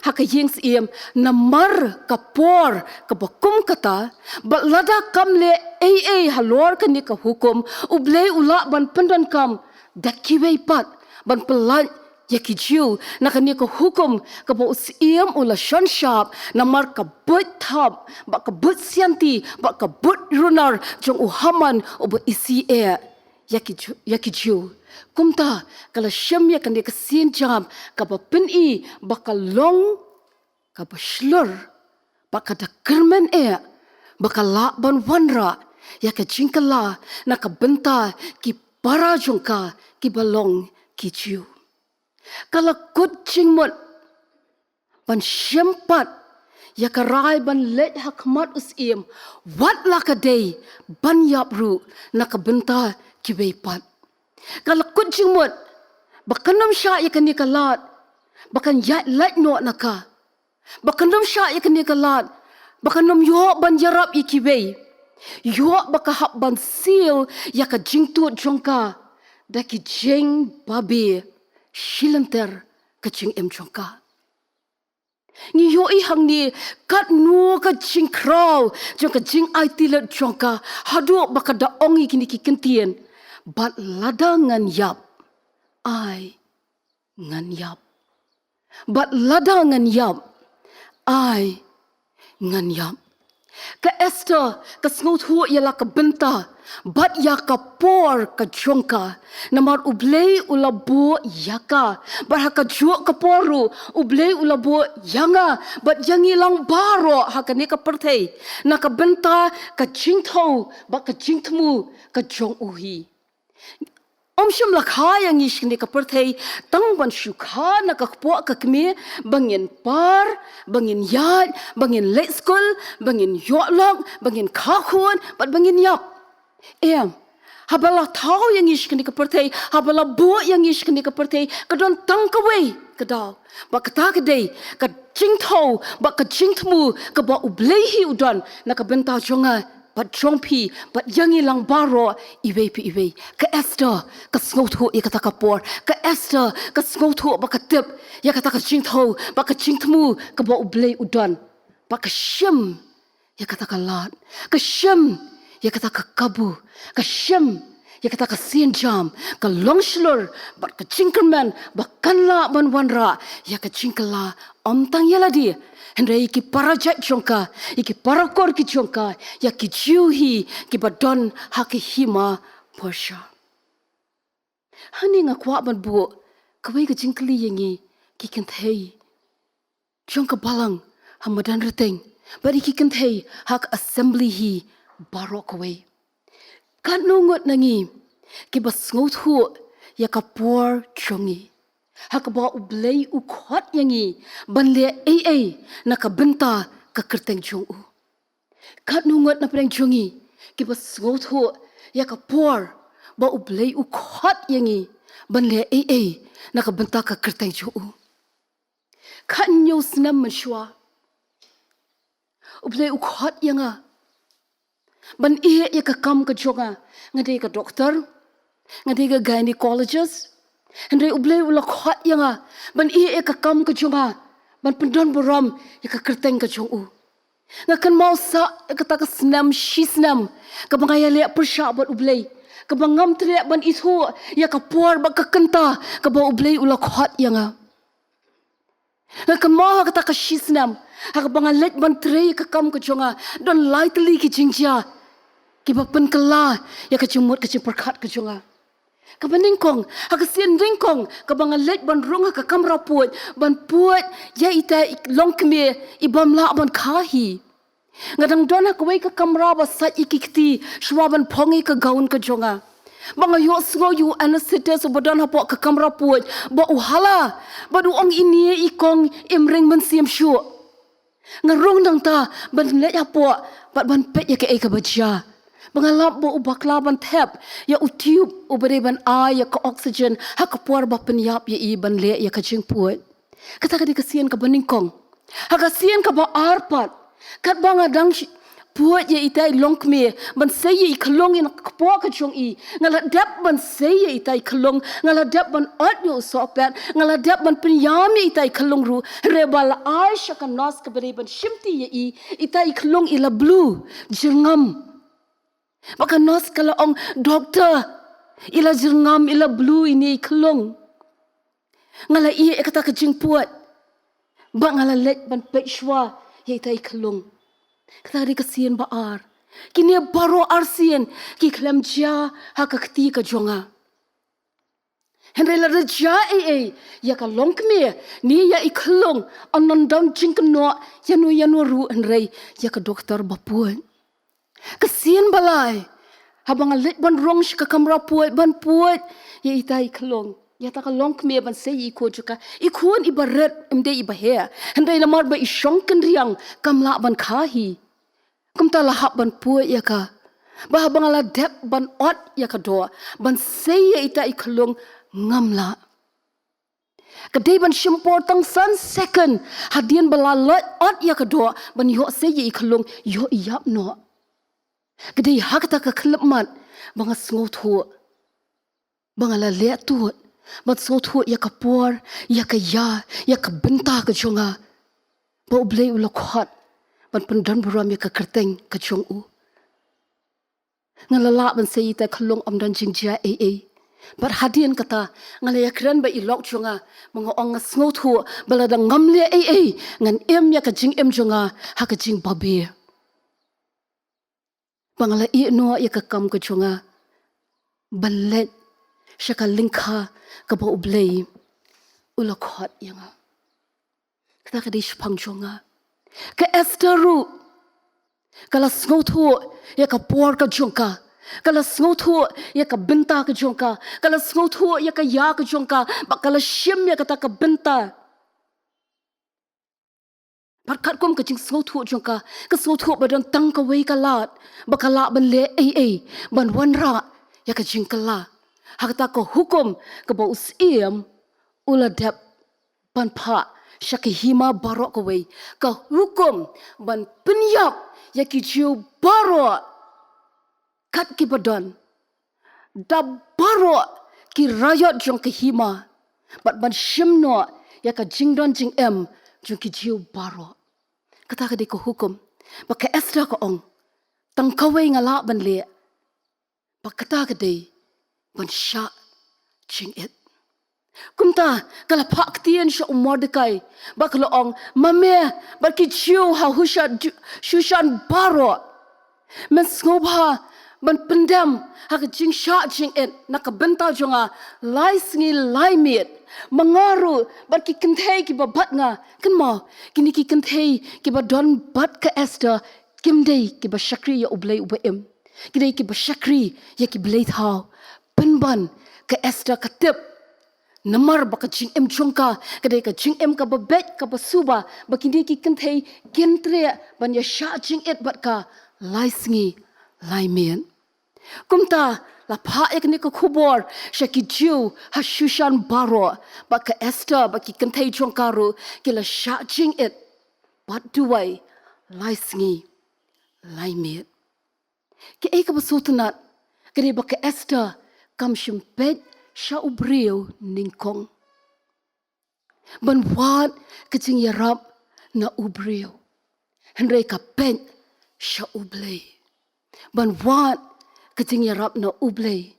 ha ka ïing syiem namar ka por kaba kum kata, bad lada kam leh ei ei halor kane ka hukum, U Blei u lah ban pyndonkam da kiwei pat ban pyllait ïa ki Jiw na kane ka hukum kaba u syiem u la shon shap namar ka buit thap bad ka buit sianti bad ka buit runar jong u Haman uba isih eh ïa ki Jiw, ïa ki Jiw. Kumta ka la shim ïa kane ka sienjam kaba pyni ba ka long kaba shlur bad ka da kyrmen eh ba ka lah ban wanrah ïa ka jingkylla na ka bynta ki para jong ka kiba long ki Jiw. Ka la kut jingmut ban shim pat ïa ka rai ban leit ha khmat u syiem, wat la ka dei ban ïap ruh na ka bynta kiwei pat. Ka la kut jingmut ba kan ym shah ïa kane ka lad ba kan ïaid lait noh na ka, ba kan ym shah ïa kane ka lad ba kan ym ïoh ban ïarap ïa kiwei. Ïoh ba ka hap ban seal ïa ka jingtud jong ka da ki jingbabe shilynter ka jingim jong ka. Ngi ïohi hangne katno ka jingkhraw jong ka jingaiti lut jong ka, haduh ba ka da ong ïa kine ki kyntien, bad lada ngan ïap, ai ngan ïap. Bad lada ngan ïap, ai ngan ïap. Ka Esther ka sngewthuh ïa la ka bynta bad ïa ka por ka jong ka. Namar U Blei u la buh ïa ka. Bad ha kajuh ka por ruh U Blei u la buh ïa nga bad ïa ngi lang baroh ha kane ka pyrthei na ka bynta ka jingthew bad ka jingthmu ka jong u hi. Ym shym la kha ïa ngi sha kane ka pyrthei tang ban shu kha na ka kpoh ka kmie, ba ngin par, ba ngin ïaid, ba ngin leit skul, ba ngin ïoh lok, ba ngin kha khun bad ba ngin ïap. Em, haba la thaw ïa ngi sha kane ka pyrthei, haba la buh ïa ngi sha kane ka pyrthei, ka don tang kawei ka daw. Bad kata ka dei ka jingthew bad ka jingthmu kaba U Blei hi u don na ka bynta jong nga bad jong phi bad ïa ngi lang baroh iwei pa iwei. Ka Esther ka sngewthuh ïa kata ka por. Ka Esther ka sngewthuh bad ka tip ïa kata ka jingthew bad ka jingthmu kaba U Blei u don. Bad ka shim ïa kata ka lad, ka shim ïa kata ka kabu, ka shim ïa kata ka sienjam, ka long shlur bad ka jingkyrmen ba kan lah ban wanrah ïa ka jingkylla. Ym tang ïa lade, hynrei ïa ki para jait jong ka, ïa ki para kor ki jong ka, ïa ki Jiw hi kiba don ha ka hima Persia. Hangne nga kwah ban buh kawei ka jingkylli ïa ngi ki kynthei jong ka balang ha madan Rteng bad ïa ki kynthei ha ka assembly hi baroh kawei. Katno ngut na ngi kiba sngewthuh ïa ka por jong ngi, ha kaba U Blei u khot ïa ngi ban leh ei ei na ka bynta ka kyrteng jong u? Katno ngut na pdeng jong ngi kiba sngewthuh ïa ka por ba U Blei u khot ïa ngi ban leh ei ei na ka bynta ka kyrteng jong u? Khathynñiew snem mynshuwa U Blei u khot ïa nga ban ïeh ïa ka kam ka jong nga. Nga dei ka doktor, nga dei ka gynecologist. Hynrei U Blei u la khot ïa nga ban ïeh ïa ka kam ka jong nga, ban pyndon burom ïa ka kyrteng ka jong u. Nga kynmaw sa ïa kata ka snem shi snem kaba nga ïaleh pyrshah bad U Blei, kaba ngam treh ban ithuh ïa ka por bad ka kynta kaba U Blei u la khot ïa nga. Nga kynmaw ha kata ka shi snem ha kaba nga leit ban trei ïa ka kam ka jong nga, don lai tylli ki jingjia kiba pynkylla ïa ka jingmut ka jingpyrkhat ka jong nga. Kaba nyngkong, ha ka sien nyngkong kaba nga leit ban rung ha ka kamra puid ban puid ïa ita i longkmie i bym lah ban kha hi. Nga dang don ha kawei ka kamra ba sait ïa ki kti shuwa ban phong ïa ka gown ka jong nga. Ba nga ïohsngew ïa u anesthetist uba don hapoh ka kamra puid ba u hala bad u ong, ine i kong im ring mynsiem shuh. Nga rung nangta ban leit hapoh bad ban peit ïa kaei kaba jia. Ba nga lap ba u bakla ban thep ïa u tube uba dei ban ai ïa ka oxygen ha ka por ba pynïap ïa i ban leh ïa ka jingpuid. Kata ka dei ka sien kaba nyngkong. Ha ka sien kaba ar pat, katba nga dang shi-, puid ïa ita i longkmie ban sei ïa i khyllung ïa na ka kpoh ka jong i, nga la dep ban sei ïa ita i khyllung, nga la dep ban ot ïa u sohpet, nga la dep ban pynïam ïa ita i khyllung ruh, hynrei ba la ai sha ka nurse kaba dei ban shimti ïa i, ita i khyllung i la blue, jyrngam. Ba ka nurse ka la ong, "Doktor, i la jyrngam, i la blue ine i khyllung." Nga la ïeh ïa kata ka jingpuid bad nga la leit ban peit shuwa ïa ita i khyllung. Kata ka dei ka sien ba ar. Kine baroh ar sien ki khlem jia ha ka kti ka jong nga. Hynrei lada jia ei ei ïa ka longkmie ne ïa i khyllung, yn don jingkynnoh ïano ïano ruh hynrei ïa ka doktor ba puid. Ka sien ba lai, haba nga leit ban rung sha ka kamra puid ban puid ïa ita i khyllung, ïa ta ka longkmie ban sei ïa i khun jong ka, i khun iba rit, im dei iba heh. Hynrei namar ba i shong kynriang kam lah ban kha hi. Kumta la hap ban puid ïa ka. Ba haba nga la dep ban ot ïa ka doh ban sei ïa ita i khyllung, ngam lah. Ka dei ban shim por tang san second hadien ba la leit ot ïa ka doh ban ïoh sei ïa i khyllung, ïoh ïap noh. Ka dei ha kata ka khyllipmat ba nga sngewthuh, ba nga la leh tut ban sngewthuh ïa ka por, ïa ka ïa, ïa ka bynta ka jong nga, ba U Blei u la khot ban pyndonburom ïa ka kyrteng ka jong u. Nga la lah ban sei ïa ka khyllung ym don jingjia ei ei. Bad hadien kata, nga la ïakren bad i lok jong nga, ba nga ong nga sngewthuh ba lada ngam leh ei ei, ngan im ïa ka jingim jong nga ha ka jingbabe. Ba nga la ïeh noh ïa ka kam ka jong nga ban leit sha ka lyngkha kaba U Blei u la khot ïa nga. Kata ka dei shaphang jong nga. Ka Esther ruh, ka la sngewthuh ïa ka por ka jong ka, ka la sngewthuh ïa ka bynta ka jong ka, ka la sngewthuh ïa ka ïa ka jong ka, bad ka la shim ïa kata ka bynta. Bad katkum ka jingsngewthuh jong ka, ka sngewthuh ba don tang kawei ka lad ba ka lah ban leh ei ei ban wanrah ïa ka jingkylla. Ha kata ka hukum kaba u syiem u la dep ban phah sha ki hima baroh kawei, ka hukum ban pynïap ïa ki Jiw baroh kat kiba don da baroh ki raiot jong ka hima, bad ban shim noh ïa ka jingdon jingem jong ki Jiw baroh. Kata ka dei ka hukum. Bad ka Esther ka ong, tang kawei nga lah ban leh, bad kata ka dei ban shah jingit. Kumta ka la phah ktien sha u Mordekai, bad ka la ong, ma me bad ki Jiw ha Shushan, Shushan baroh, men sngewbha ban pyndem ha ka jingshah jingit na ka bynta jong nga lai sngi lai miet, ma nga ruh bad ki kynthei kiba bad nga. Kynmaw, kine ki kynthei kiba don bad ka Esther kim dei kiba shakri ïa U Blei uba im. Ki dei kiba shakri ïa ki blei thaw. Pynban ka Esther ka tip, namar ba ka jingim jong ka ka dei ka jingim kaba beit kaba suba, ba kine ki kynthei kin treh ban ïa shah jingit bad ka lai sngi lai miet. Kumta la phah ïa kane ka khubor sha ki Jiw ha Shushan baroh, bad ka Esther bad ki kynthei jong ka ruh ki la shah jingit bad duwai lai sngi lai miet. Kaei kaba sngewtynnat ka dei ba ka Esther kam shym peit sha u briew nyngkong ban wad ka jingïarap na u briew, hynrei ka peit sha U Blei ban wad ka jingïarap na U Blei.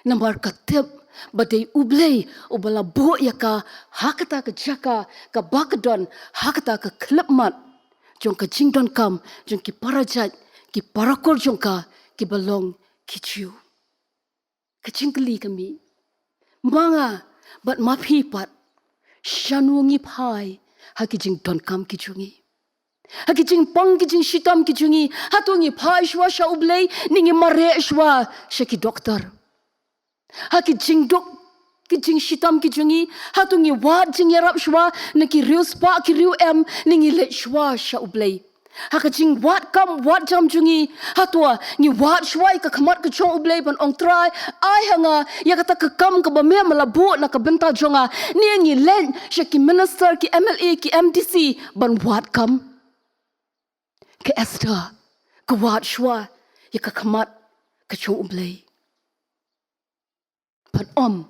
Namar ka tip ba dei U Blei uba la buh ïa ka ha kata ka jaka kaba ka don ha kata ka khyllipmat jong ka jingdonkam jong ki para jait, ki para kur jong ka kiba long ki Jiw. Ka jingkylli ka mih, ma nga bad ma phi pat, shano ngi phai ha ki jingdonkam ki jong ngi? Ha ki jingpang ki jingshitom ki jong ngi, hato ngi phai shuwa sha U Blei ne ngi mareh shuwa sha ki doktor? Ha ki jingduk ki jingshitom ki jong ngi, hato ngi wad jingïarap shuwa na ki riewspah ki riew em ne ngi leit shuwa sha U Blei? Ha ka jingwad kam wad jam jong ngi, hato ngi wad shuwa ïa ka khmat ka jong U Blei ban ong, Trai, ai ha nga ïa kata ka kam kaba me me la buh na ka bynta jong nga, ne ngi leit sha ki minister, ki M L A, ki M D C ban wad kam? Ka Esther ka wad shuwa ïa ka khmat ka jong U Blei, bad ym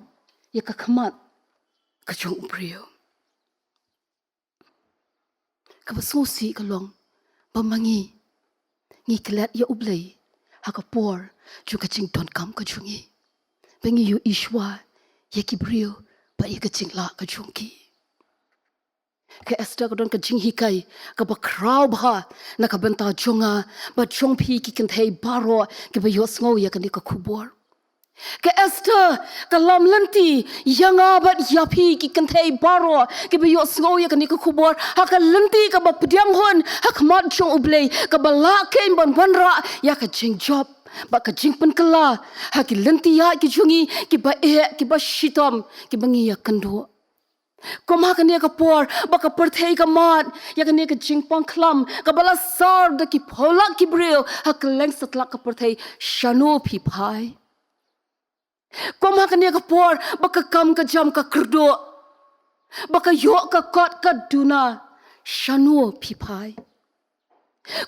ïa ka khmat ka jong u briew. Kaba sngewsih ka long ba ma ngi, ngi klet ïa U Blei ha ka por jong ka jingdonkam ka jong ngi, ba ngi ïohi shuwa ïa ki briew bad ïa ka jinglah ka jong ki. Ka Esther ka don ka jinghikai kaba khraw bha na ka bynta jong nga bad jong phi ki kynthei baroh kiba ïohsngew ïa kane ka khubor. Ka Esther ka lam lynti ïa nga bad ïa phi ki kynthei baroh kiba ïohsngew ïa kane ka khubor, ha ka lynti kaba pdiang hun ha khmat jong U Blei, kaba lah kein ban wanrah ïa ka jingjop bad ka jingpynkylla ha ki lynti ïaid ki jong ngi kiba eh, kiba shitom, kiba ngi ïakynduh. Kum ha kane ka por ba ka pyrthei ka mad ïa kane ka jingpang khlam kaba la sar da ki phew lak ki briew ha kylleng satlak ka pyrthei, shano phi phai? Kum ha kane ka por ba ka kam ka jam ka kyrduh, ba ka ïoh ka kot ka duna, shano phi phai?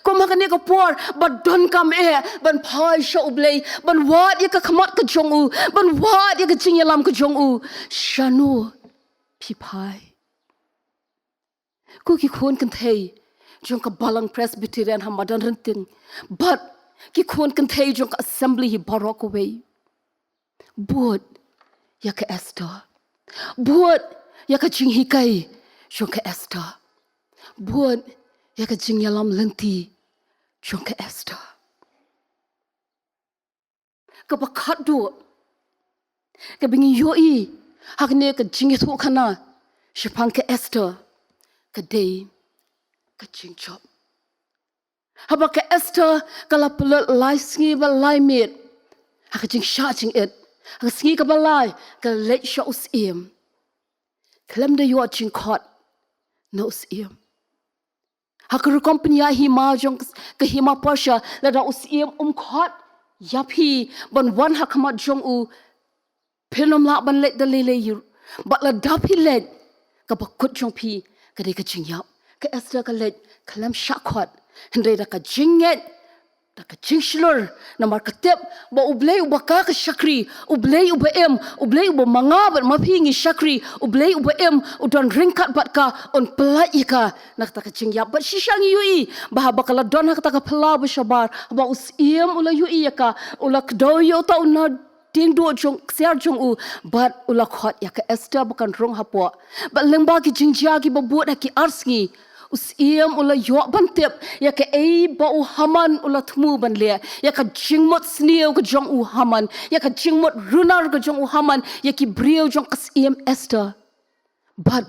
Kum ha kane ka por ba donkam eh ban phai sha U Blei, ban wad ïa ka khmat ka jong u, ban wad ïa ka jingïalam ka jong u. Shano phi phai? Ko ki khun kynthei jong ka Balang Presbyterian ha Madan Rynting bad ki khun kynthei jong ka Assembly hi baroh kawei. Bud ïa ka Esther. Bud ïa ka jinghikai jong ka Esther. Bud ïa ka jingïalam lynti jong ka Esther. Kaba khatduh kaba ngi ïohi ha kane ka jingïathuhkhana shaphang ka Esther ka dei ka jingjop. Haba ka Esther ka la pynlut lai sngi bad lai miet ha ka jingshah jingit, ha ka sngi kaba lai ka la leit sha u syiem. Khlem da ïoh jingkhot na u syiem. Ha ka rukom pynïaid hima jong ka hima Persia, lada u syiem um khot ïa phi ban wan ha khmat jong u, phin ym lah ban leit da lei lei ruh. Bad lada phi leit, kaba kut jong phi ka dei ka jingïap. Ka Esther ka leit khlem shah khot, hynrei da ka jingngeit, da ka jingshlur, namar ka tip ba U Blei uba ka ka shakri, U Blei uba im, U Blei uba ma nga bad ma phi ngi shakri, U Blei uba im, u don ryngkat bad ka, un pyllait ïa ka na kata ka jingïap. Bad shisha ngi ïohi ba haba ka la don ha kata ka phyllaw ba shabar, haba u syiem u la ïohi ïa ka, u la kdew ïa uta u na dieng duh jong, ksiar jong u, bad u la khot ïa ka Esther ba kan rung hapoh. Bad lyngba ki jingjia kiba bud ha ki ar sngi, u syiem u la ïoh ban tip ïa kaei ba u Haman u la thmu ban leh, ïa ka jingmut sniew ka jong u Haman, ïa ka jingmut runar ka jong u Haman ïa ki briew jong ka syiem Esther. Bad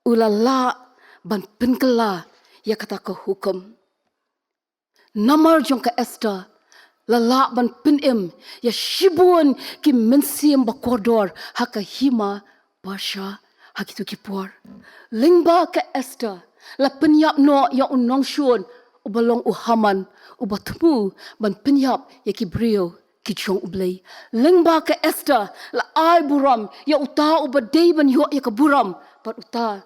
u la lah ban pynkylla ïa kata ka hukum. Namar jong ka Esther, la lah ban pynim ïa shibun ki mynsiem ba kordor ha ka hima Persia ha kito ki por. Lyngba ka Esther, la pynïap noh ïa u nongshun uba long u Haman, uba thmu ban pynïap ïa ki briew ki jong U Blei. Lyngba ka Esther, la ai burom ïa uta uba dei ban ïoh ïa ka burom, bad uta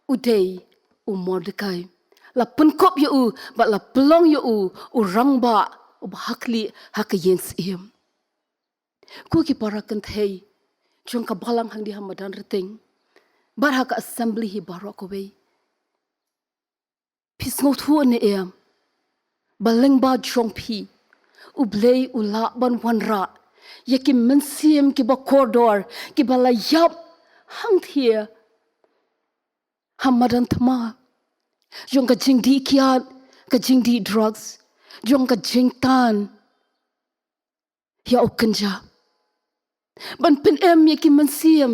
u dei u Mordekai. La pynkup ïa u, bad la pynlong ïa u u rangbah uba hakhlieh ha ka ïing syiem. Ko ki para kynthei jong ka Balang hangne ha Madan Rting bad ha ka Assembly hi baroh kawei, phi sngewthuh ne em ba lyngba jong phi U Blei u lah ban wanrah ïa ki mynsiem kiba kordor, kiba la ïap hangthie ha madan thma jong ka jingdih kiad, ka jingdih drugs, jong ka jingtan ïa u kynja, ban pynim ïa ki mynsiem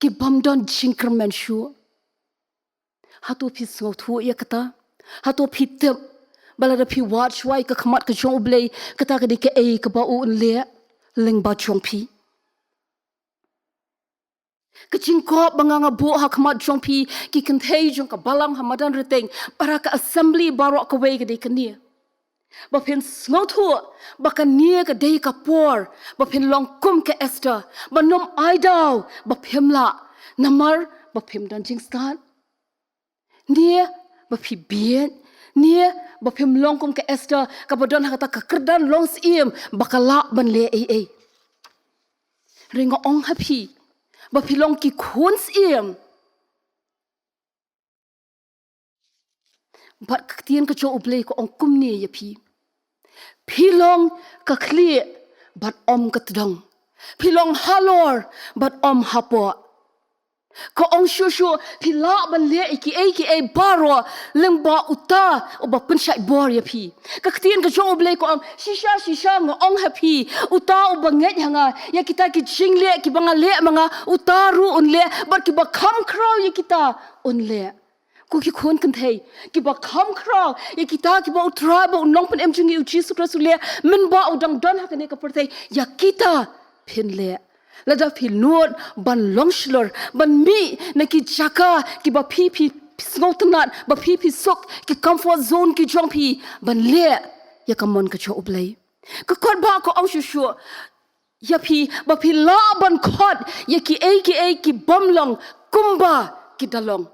ki bym don jingkyrmen shuh. Hato phi sngewthuh ïa kata? Hato phi tip ba lada phi wad shuwa ïa ka khmat ka jong U Blei, kata ka dei kaei kaba u un leh lyngba jong phi? Ka jingkop ba nga nga buh ha khmat jong phi, ki kynthei jong ka Balang ha Madan Rting, para ka Assembly baroh kawei, ka dei kane: ba phin sngewthuh ba kane ka dei ka por ba phin long kum ka Esther, ban ym ai daw ba phim lah, namar ba phim don jingstad. Ne ba phi bieit, ne ba phim long kum ka Esther, kaba don ha kata ka kyrdan long syiem ba ka lah ban leh ei ei. Hynrei nga ong ha phi ba phi long ki khun syiem. Bad ka ktien ka jong U Blei ka ong kumne ïa phi: Phi long ka khlieh bad ym ka tdong. Phi long halor bad ym hapoh. Ka ong shuh shuh, phi lah ban leh ïa kiei kiei baroh lyngba uta uba pynshait bor ïa phi. Ka ktien ka jong U Blei ka ong, shisha shisha nga ong ha phi, uta uba ngeit ha nga, ïa kita ki jingleh kiba nga leh ma nga, uta ruh un leh, bad kiba kham khraw ïa kita un leh. Ko ki khun kynthei, kiba kham khraw ïa kita kiba U Trai bad U Nongpynim jong ngi U Jisu Khrist u leh mynba u dang don ha kane ka pyrthei, ïa kita phin leh. Lada phi nud ban long shlur, ban mih na ki jaka kiba phi phi sngewtynnat, ba phi phi suk, ki comfort zone ki jong phi, ban leh ïa ka mon ka jong U Blei. Ka kot ba ka ong shuh shuh ïa phi ba phi lah ban khot ïa kiei kiei ki bym long kumba ki da long.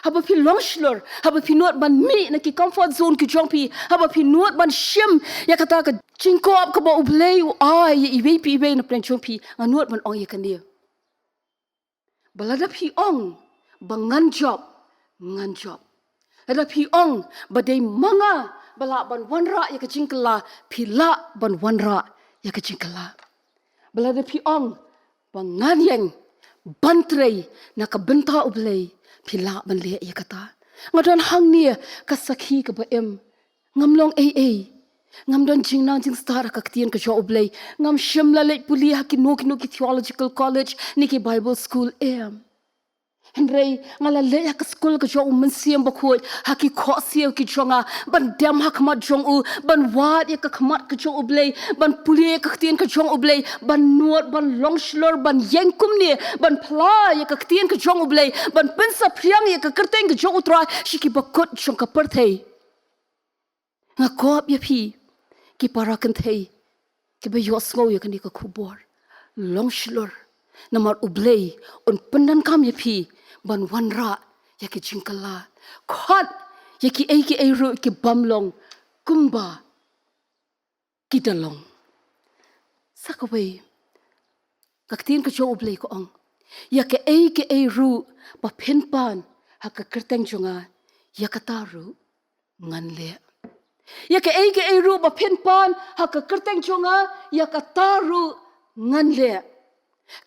Haba phi long shlur, haba phi nud ban mih na ki comfort zone ki jong phi, haba phi nud ban shim ïa kata ka jingkop kaba U Blei u ai ïa iwei pa iwei na pdeng jong phi, nga nud ban ong ïa kane. Ba lada phi ong ba ngan jop, ngan jop. Lada phi ong ba dei ma nga ba lah ban wanrah ïa ka jingkylla, phi lah ban wanrah ïa ka jingkylla. Ba lada phi ong ba ngan ïeng ban trei na ka bynta U Blei, phi lah ban leh ïa kata. Nga don hangne ka sakhi kaba im. Ngam long ei ei. Ngam don jingnang jingstad ha ka ktien ka jong U Blei. Ngam shym la leit pule ha kino kino ki theological college ne ki Bible school, em. Hynrei nga la leit ha ka skul ka jong U Mynsiem Bakhuid, ha ki khohsiew ki jong nga, ban dem ha khmat jong u, ban wad ïa ka khmat ka jong U Blei, ban pule ïa ka ktien ka jong U Blei, ban nud, ban long shlur, ban ïeng kumne, ban phla ïa ka ktien ka jong U Blei, ban pynsaphriang ïa ka kyrteng ka jong U Trai sha ki bakut jong ka pyrthei. Nga kop ïa phi ki para kynthei kiba ïohsngew ïa kane ka khubor, long shlur, namar U Blei un pyndonkam ïa phi ban wanrah ïa ki jingkylla. Khot ïa kiei kiei ruh ki bym long kumba ki da long. Sa kawei, ka ktien ka jong U Blei ka ong, ïa kaei kaei ruh ba phin pan ha ka kyrteng jong nga, ïa kata ruh ngan leh. Ïa kaei kaei ruh ba phin pan ha ka kyrteng jong nga, ïa kata ruh ngan leh.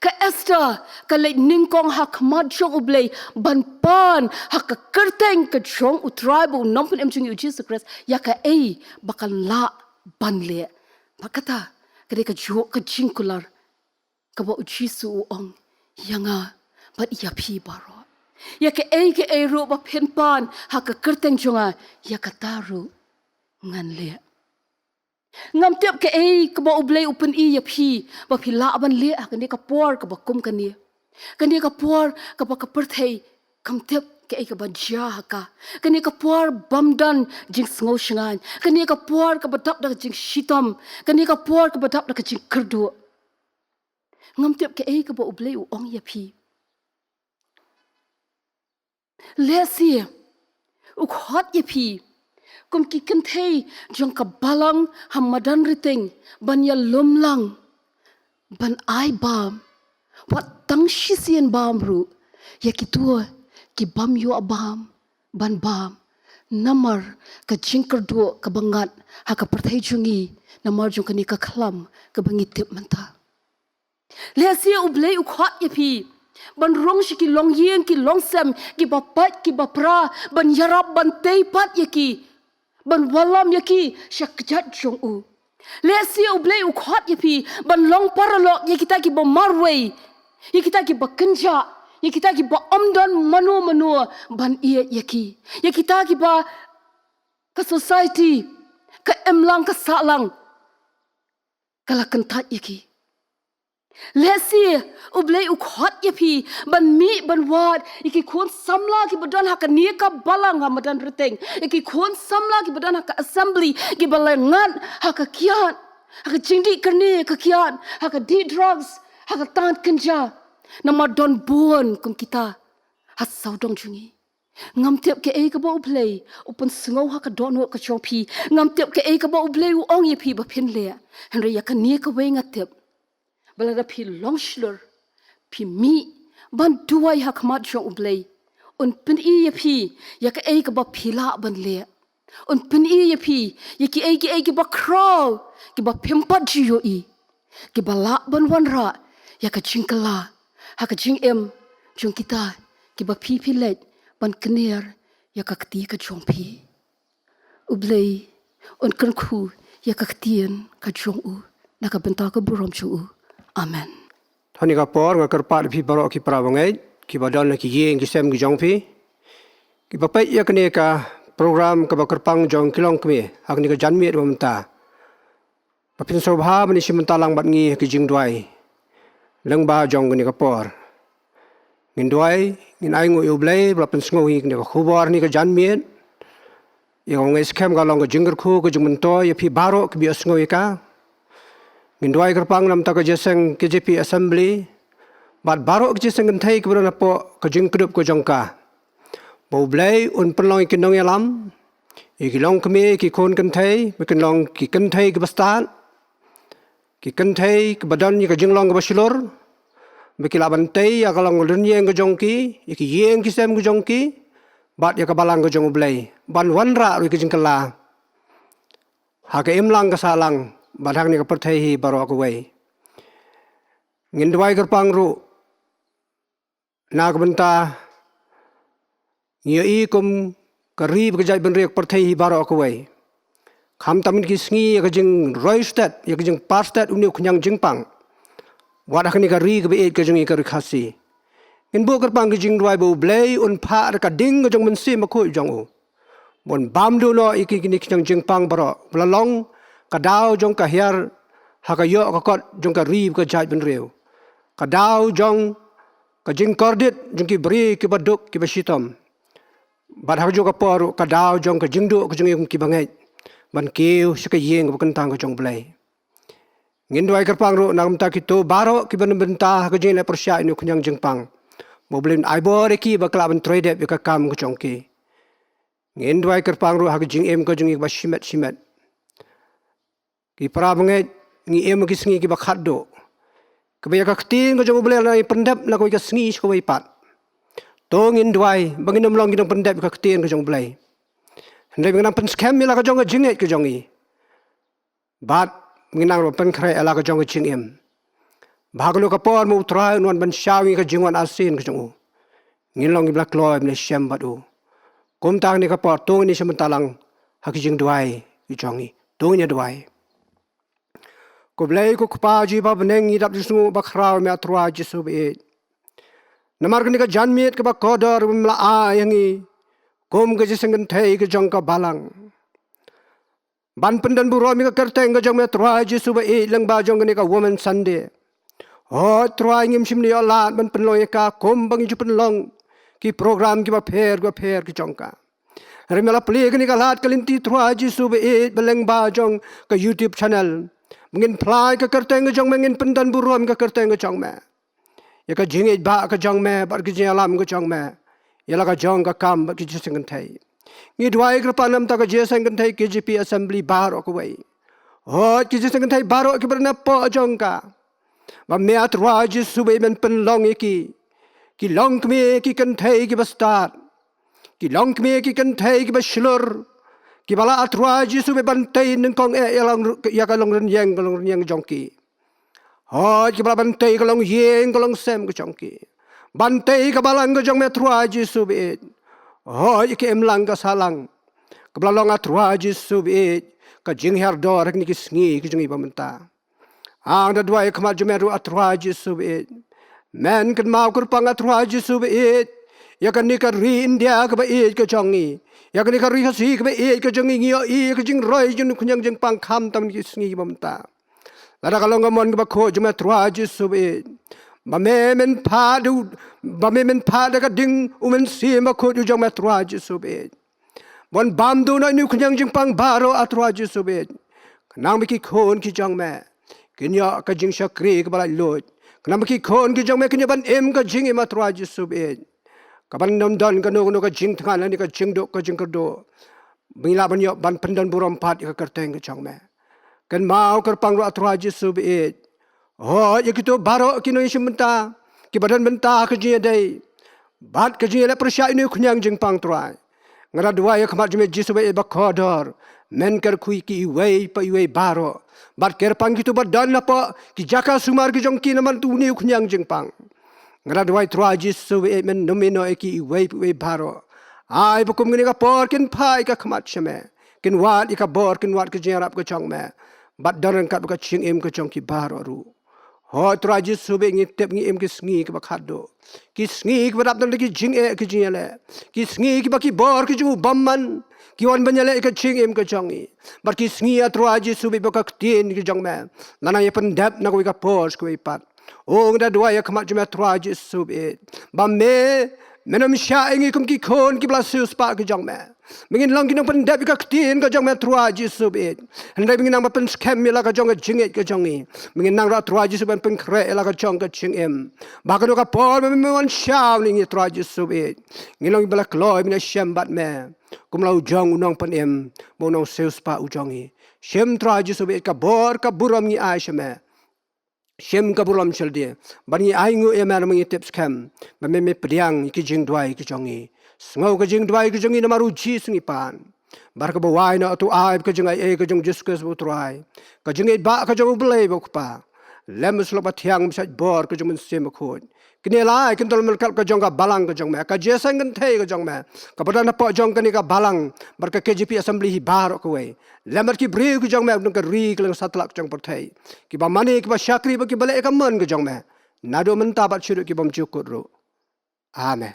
Ka Esther ka leit nyngkong ha khmat jong U Blei ban pan ha ka kyrteng ka jong U Trai bad U Nongpynim jong ngi U Jisu Khrist, ïa kaei ba kan lah ban leh. Bad kata ka dei ka jong ka jingkular kaba U Jisu u ong ïa nga bad ïa phi baroh. Ïa kaei kaei ruh ba phin pan ha ka kyrteng jong nga, ïa kata ruh ngan leh. Ngam tip kaei kaba U Blei u pyni ïa phi ba phi lah ban leh ha kane ka por kaba kum kane. Kane ka por kaba ka pyrthei kam tip kaei kaba jia ha ka. Kane ka por bym don jingsngew shngaiñ. Kane ka por kaba dap da ka jingshitom. Kane ka por kaba dap da ka jingkyrduh. Ngam tip kaei kaba U Blei u ong ïa phi. Lehse u khot ïa phi kum ki kynthei jong ka balang ha madan riting ban ïalum lang, ban ai bam, wat tang shisien bam ruh, ïa kito ki bym ïoh bam ban bam namar ka jingkyrduh kaba ngat ha ka pyrthei jong ngi, namar jong kane ka khlam kaba ngi tip mynta. Lehse U Blei u khot ïa phi ban rung sha ki longïing ki longsem, kiba pait kiba pra, ban ïarap ban tei pat ïa ki, ban wallam ïa ki sha kjat jong u. Lehse U Blei u khot ïa phi ban long paralok ïa kita kiba marwei, ïa kita kiba kynjah, ïa kita kiba ym don mano mano ban ïeit ïa ki, ïa kita kiba ka society, ka imlang ka sahlang ka la kyntait ïa ki. Lehse U Blei u khot ïa phi ban mih ban wad ïa ki khun samla kiba don ha kane ka balang ha madan riting, ïa ki khun samla kiba don ha ka assembly, kiba la ngat ha ka kiad, ha ka jingdih kyrne ka kiad, ha ka dih drugs, ha ka tan kynja. Namar don bun kum kita ha sawdong jong ngi. Ngam tip kaei kaba U Blei u pynsngew ha ka dohnud ka jong phi. Ngam tip kaei kaba U Blei u ong ïa phi ba phin leh. Hynrei ïa kane kawei nga tip, ba lada phi long shlur, phi mih ban duwai ha khmat jong U Blei, un pyni ïa phi ïa kaei kaba phi lah ban leh. Un pyni ïa phi ïa kiei kiei kiba khraw, kiba phim pat ju ïohi, kiba lah ban wanrah ïa ka jingkylla ha ka jingim jong kita kiba phi phi leit ban kner ïa ka kti ka jong phi. U Blei un kyrkhu ïa ka ktien ka jong u na ka bynta ka burom jong u. Amen. Ha kane ka por nga kyrpad ïa phi baroh ki para bangeit kiba don ha ki ïing ki sem ki jong phi, kiba peit ïa kane ka program kaba kyrpang jong ki longkmie ha kane ka janmiet ba mynta, ba phin sngewbha ban ïashim bynta lang bad ngi ha ki jingduwai lyngba jong kane ka por. Ngin duwai, ngin ainguh ïa U Blei ba la pynsngew ïa kane ka khubor ha kane ka janmiet. Ïa kaba ngi skhem ka long ka jingkyrkhu ka jingmyntoi ïa phi baroh kiba ïohsngew ïa ka. Ngin duwai kyrpang namar ka jingïaseng K J P Assembly bad baroh ka jingïaseng kynthei kiba don hapoh ka jingkdup ka jong ka. ba U Blei un pynlong ïa ki nongïalam, ïa ki longkmie, ki khun kynthei, ba kin long ki kynthei kiba stad, ki kynthei kiba don ïa ka jinglong kaba shlur, ba ki lah ban tei ïa ka longrynïeng ka jong ki, ïa ki ïing ki sem ka jong ki, bad ïa ka balang ka jong U Blei, ban wanrah ruh ïa ka jingkylla ha ka imlang ka sahlang, bad ha kane ka pyrthei hi baroh kawei. Ngin duwai kyrpang ruh na ka bynta ngi ïohi kum ka ri bad ka jaitbynriew, ka pyrthei hi baroh kawei. Khamtam ha kine ki sngi ïa ka jingroi stet, ïa ka jingpar stet une u khñiang jingpang. Wat ha kane ka ri kaba ïeit ka jong ngi, ka ri Khasi. Ngin buh kyrpang ka jingduwai ba U Blei un phah da ka ding ka jong U Mynsiem Bakhuid jong u, ban bam duh noh ïa kine ki khñiang jingpang baroh, ba la long ka daw jong ka hiar ha ka ïoh ka kot jong ka ri bad ka jaitbynriew, ka daw jong ka jingkordit jong ki briew kiba duk kiba shitom, bad ha kajuh ka por ruh ka daw jong ka jingduh ka jong ngi kum kiba ngeit ban kiew sha ka ïing kaba kyntang ka jong U Blei. Ngin duwai kyrpang ruh na ka bynta kito baroh kiba don bynta ha ka jingïaleh pyrshah ïa une u khñiang jingpang, ba U Blei un ai bor ïa ki ba ki lah ban trei dep ïa ka kam ka jong ki. Ngin duwai kyrpang ruh ha ka jingim ka jong ngi kaba shimet shimet. Ki para bangeit, ngi im ha ki sngi kiba khatduh, kaba ïa ka ktien ka jong U Blei la nang pyndep na kawei ka sngi sha kawei pat. To ngin duwai ba ngin ym long ki nongpyndep ïa ka ktien ka jong U Blei, hynrei ba ngin nang pynskhem ïa la ka jong ka jingngeit ka jong ngi, bad ngin nang ruh pynkhreh ïa la ka jong ka jingim, ba ha kano ka por ma U Trai un wan ban shaw ïa ka jingwan arsien ka jong u, ngin long kiba la kloi ban ïashem bad u. Kumta ha kane ka por to ngin ïashim bynta lang ha ka jingduwai ka jong ngi. To ngin ïaduwai. Ko Blei ko Kpa jong ngi ba ha bneng, ngi dap jingsngewnguh bakhraw ïa me, A Trai Jisu baieit, namar kane ka janmiet kaba kordor ba me la ai ha ngi kum ka jingïaseng kynthei ka jong ka balang, ban pyndonburom ïa ka kyrteng ka jong me, A Trai Jisu baieit, lyngba jong kane ka Women Sunday. Hooid Trai, ngim shym ïoh lad ban pynlong ïa ka kumba ngi ju pynlong ki program kiba pher kiba pher ki jong ka. Hynrei me la plie kane ka lad ka lynti, Trai Jisu baieit, ba lyngba jong ka YouTube channel, ba ngin phla ïa ka kyrteng ka jong me, ngin pyndonburom ïa ka kyrteng ka jong me, ïa ka jingïeit ba ka jong me bad ka jingïalam ka jong me ïa la ka jong ka kam bad ka jingïaseng kynthei. Ngi duwai kyrpang namar ka jingïaseng kynthei K J P Assembly baroh kawei. Hooid, ka jingïaseng kynthei baroh kiba don hapoh jong ka, ba me, A Trai Jisu baieit, men pynlong ïa ki, ki longkmie, ki kynthei kiba stad, ki longkmie, ki kynthei kiba shlur, kiba lah, A Trai Jisu baieit, ban tei nyngkong eh ïa long, ïa ka longrynïeng, ka longrynïeng jong ki. Hooid, kiba lah ban tei ka longïing ka longsem ka jong ki, ban tei ka balang ka jong me, A Trai Jisu baieit. Hooid, ïa ka imlang ka sahlang kaba la long, A Trai Jisu baieit, ka jinghiar dor ha kine ki sngi ki jong ngi ba mynta. Nga da duwai ha khmat jong me ruh, A Trai Jisu baieit, men kynmaw kyrpang, A Trai Jisu baieit, ïa kane ka ri India kaba ïeit ka jong ngi, ïa kane ka ri Khasi kaba ïeit ka jong ngi. Ngi ïohi ïa ka jingroi jong une u khñiang jingpang khamtam ha kine ki sngi ba mynta. Lada ka long ka mon kaba khuid jong me, A Trai Jisu baieit, ba me men phah da u, ba me men phah da ka ding U Mynsiem Bakhuid u jong me, A Trai Jisu baieit, ban bam duh noh ïa une u khñiang jingpang baroh, A Trai Jisu baieit, khnang ba ki khun ki jong me kin ïoh ka jingshakri kaba laitluid, khnang ba ki khun ki jong me kin ïoh ban im ka jingim, A Trai Jisu baieit, kaban ym don kano kano ka jingthngan lane ka jingduk ka jingkyrduh, ba ngin lah ban ïoh ban pyndonburom pat ïa ka kyrteng ka jong me. Kynmaw kyrpang ruh, A Trai Jisu baieit, hooid, ïa kito baroh ki nongïashim bynta kiba don bynta ha ka jingïadei bad ka jingïaleh pyrshah ïa une u khñiang jingpang, Trai. Nga da duwai ha khmat jong me, Jisu baieit ba kordor, men kyrkhu ïa ki iwei pa iwei baroh, bad kyrpang kito ba don hapoh ki jaka sumar ki jong ki namar une u khñiang jingpang. Nga da duwai, Trai Jisu baieit, men ym ïehnoh ïa ki iwei pa iwei baroh. Ai ba kum kane ka por kin phah ïa ka khmat sha me, kin wad ïa ka bor, kin wad ka jingïarap ka jong me, bad don ryngkat bad ka jingim ka jong ki baroh ruh. Hooid Trai Jisu baieit, ngi tip ngi im ki sngi kiba khatduh, ki sngi kiba dap don da ki jingeh ki jingïaleh, ki sngi kiba ki bor ki jong u bymman ki wan ban ïaleh ïa ka jingim ka jong ngi. Bad ki sngi, A Trai Jisu baieit, ba ka ktien ka jong me la nang ïapyndep na kawei ka por sha kawei pat. O, nga da duwai ha khmat jong me, A Trai Jisu baieit, ba me, men ym shah ïa ngi kum ki khun kiba la siewspah ki jong me. Me ngin long ki nongpyndep ïa ka ktien ka jong me Trai Jisu baieit. Hynrei me ngin nang ba pynskhem ïa la ka jong ka jingngeit ka jong ngi. Me ngin nang ruh Trai Jisu ban pynkhreh ïa la ka jong ka jingim. Ba kano ka por ba me wan shaw ïa ngi Trai Jisu baieit, ngin long ba la kloi ban ïashem bad me. Kum la u jong u nongpynim bad u nongsiewspah u jong ngi. Shim Trai Jisu baieit ka bor ka burom ngi ai sha me. Shim ka burom sha lade. Bad ngi ainguh ïa me namar ngi tip skhem ba me me pdiang ïa ki jingduwai ki jong ngi. Sngew ka jingduwai ki jong ngi namar u Jisu ngi pan. Bad kaba wai na uto u ai ka jingaiei ka jong u Jisu Khrist u Trai, ka jingïeit ba ka jong u Blei ba u Kpa, lem u Shlok Bathiang ba shait bor ka jong u Mynsiem Bakhuid, kine lai kin don ryngkat ka jong ka balang ka jong me, ka jingïaseng kynthei ka jong me kaba don hapoh jong kane ka balang bad ka K J P Assembly hi baroh kawei. Lem bad ki briew ki jong me, don ka ri ka liang satlak ka jong pyrthei, kiba mane, kiba shakri bad kiba leh ïa ka mon ka jong me, naduh mynta bad shaduh ki bymjukut ruh. Amen.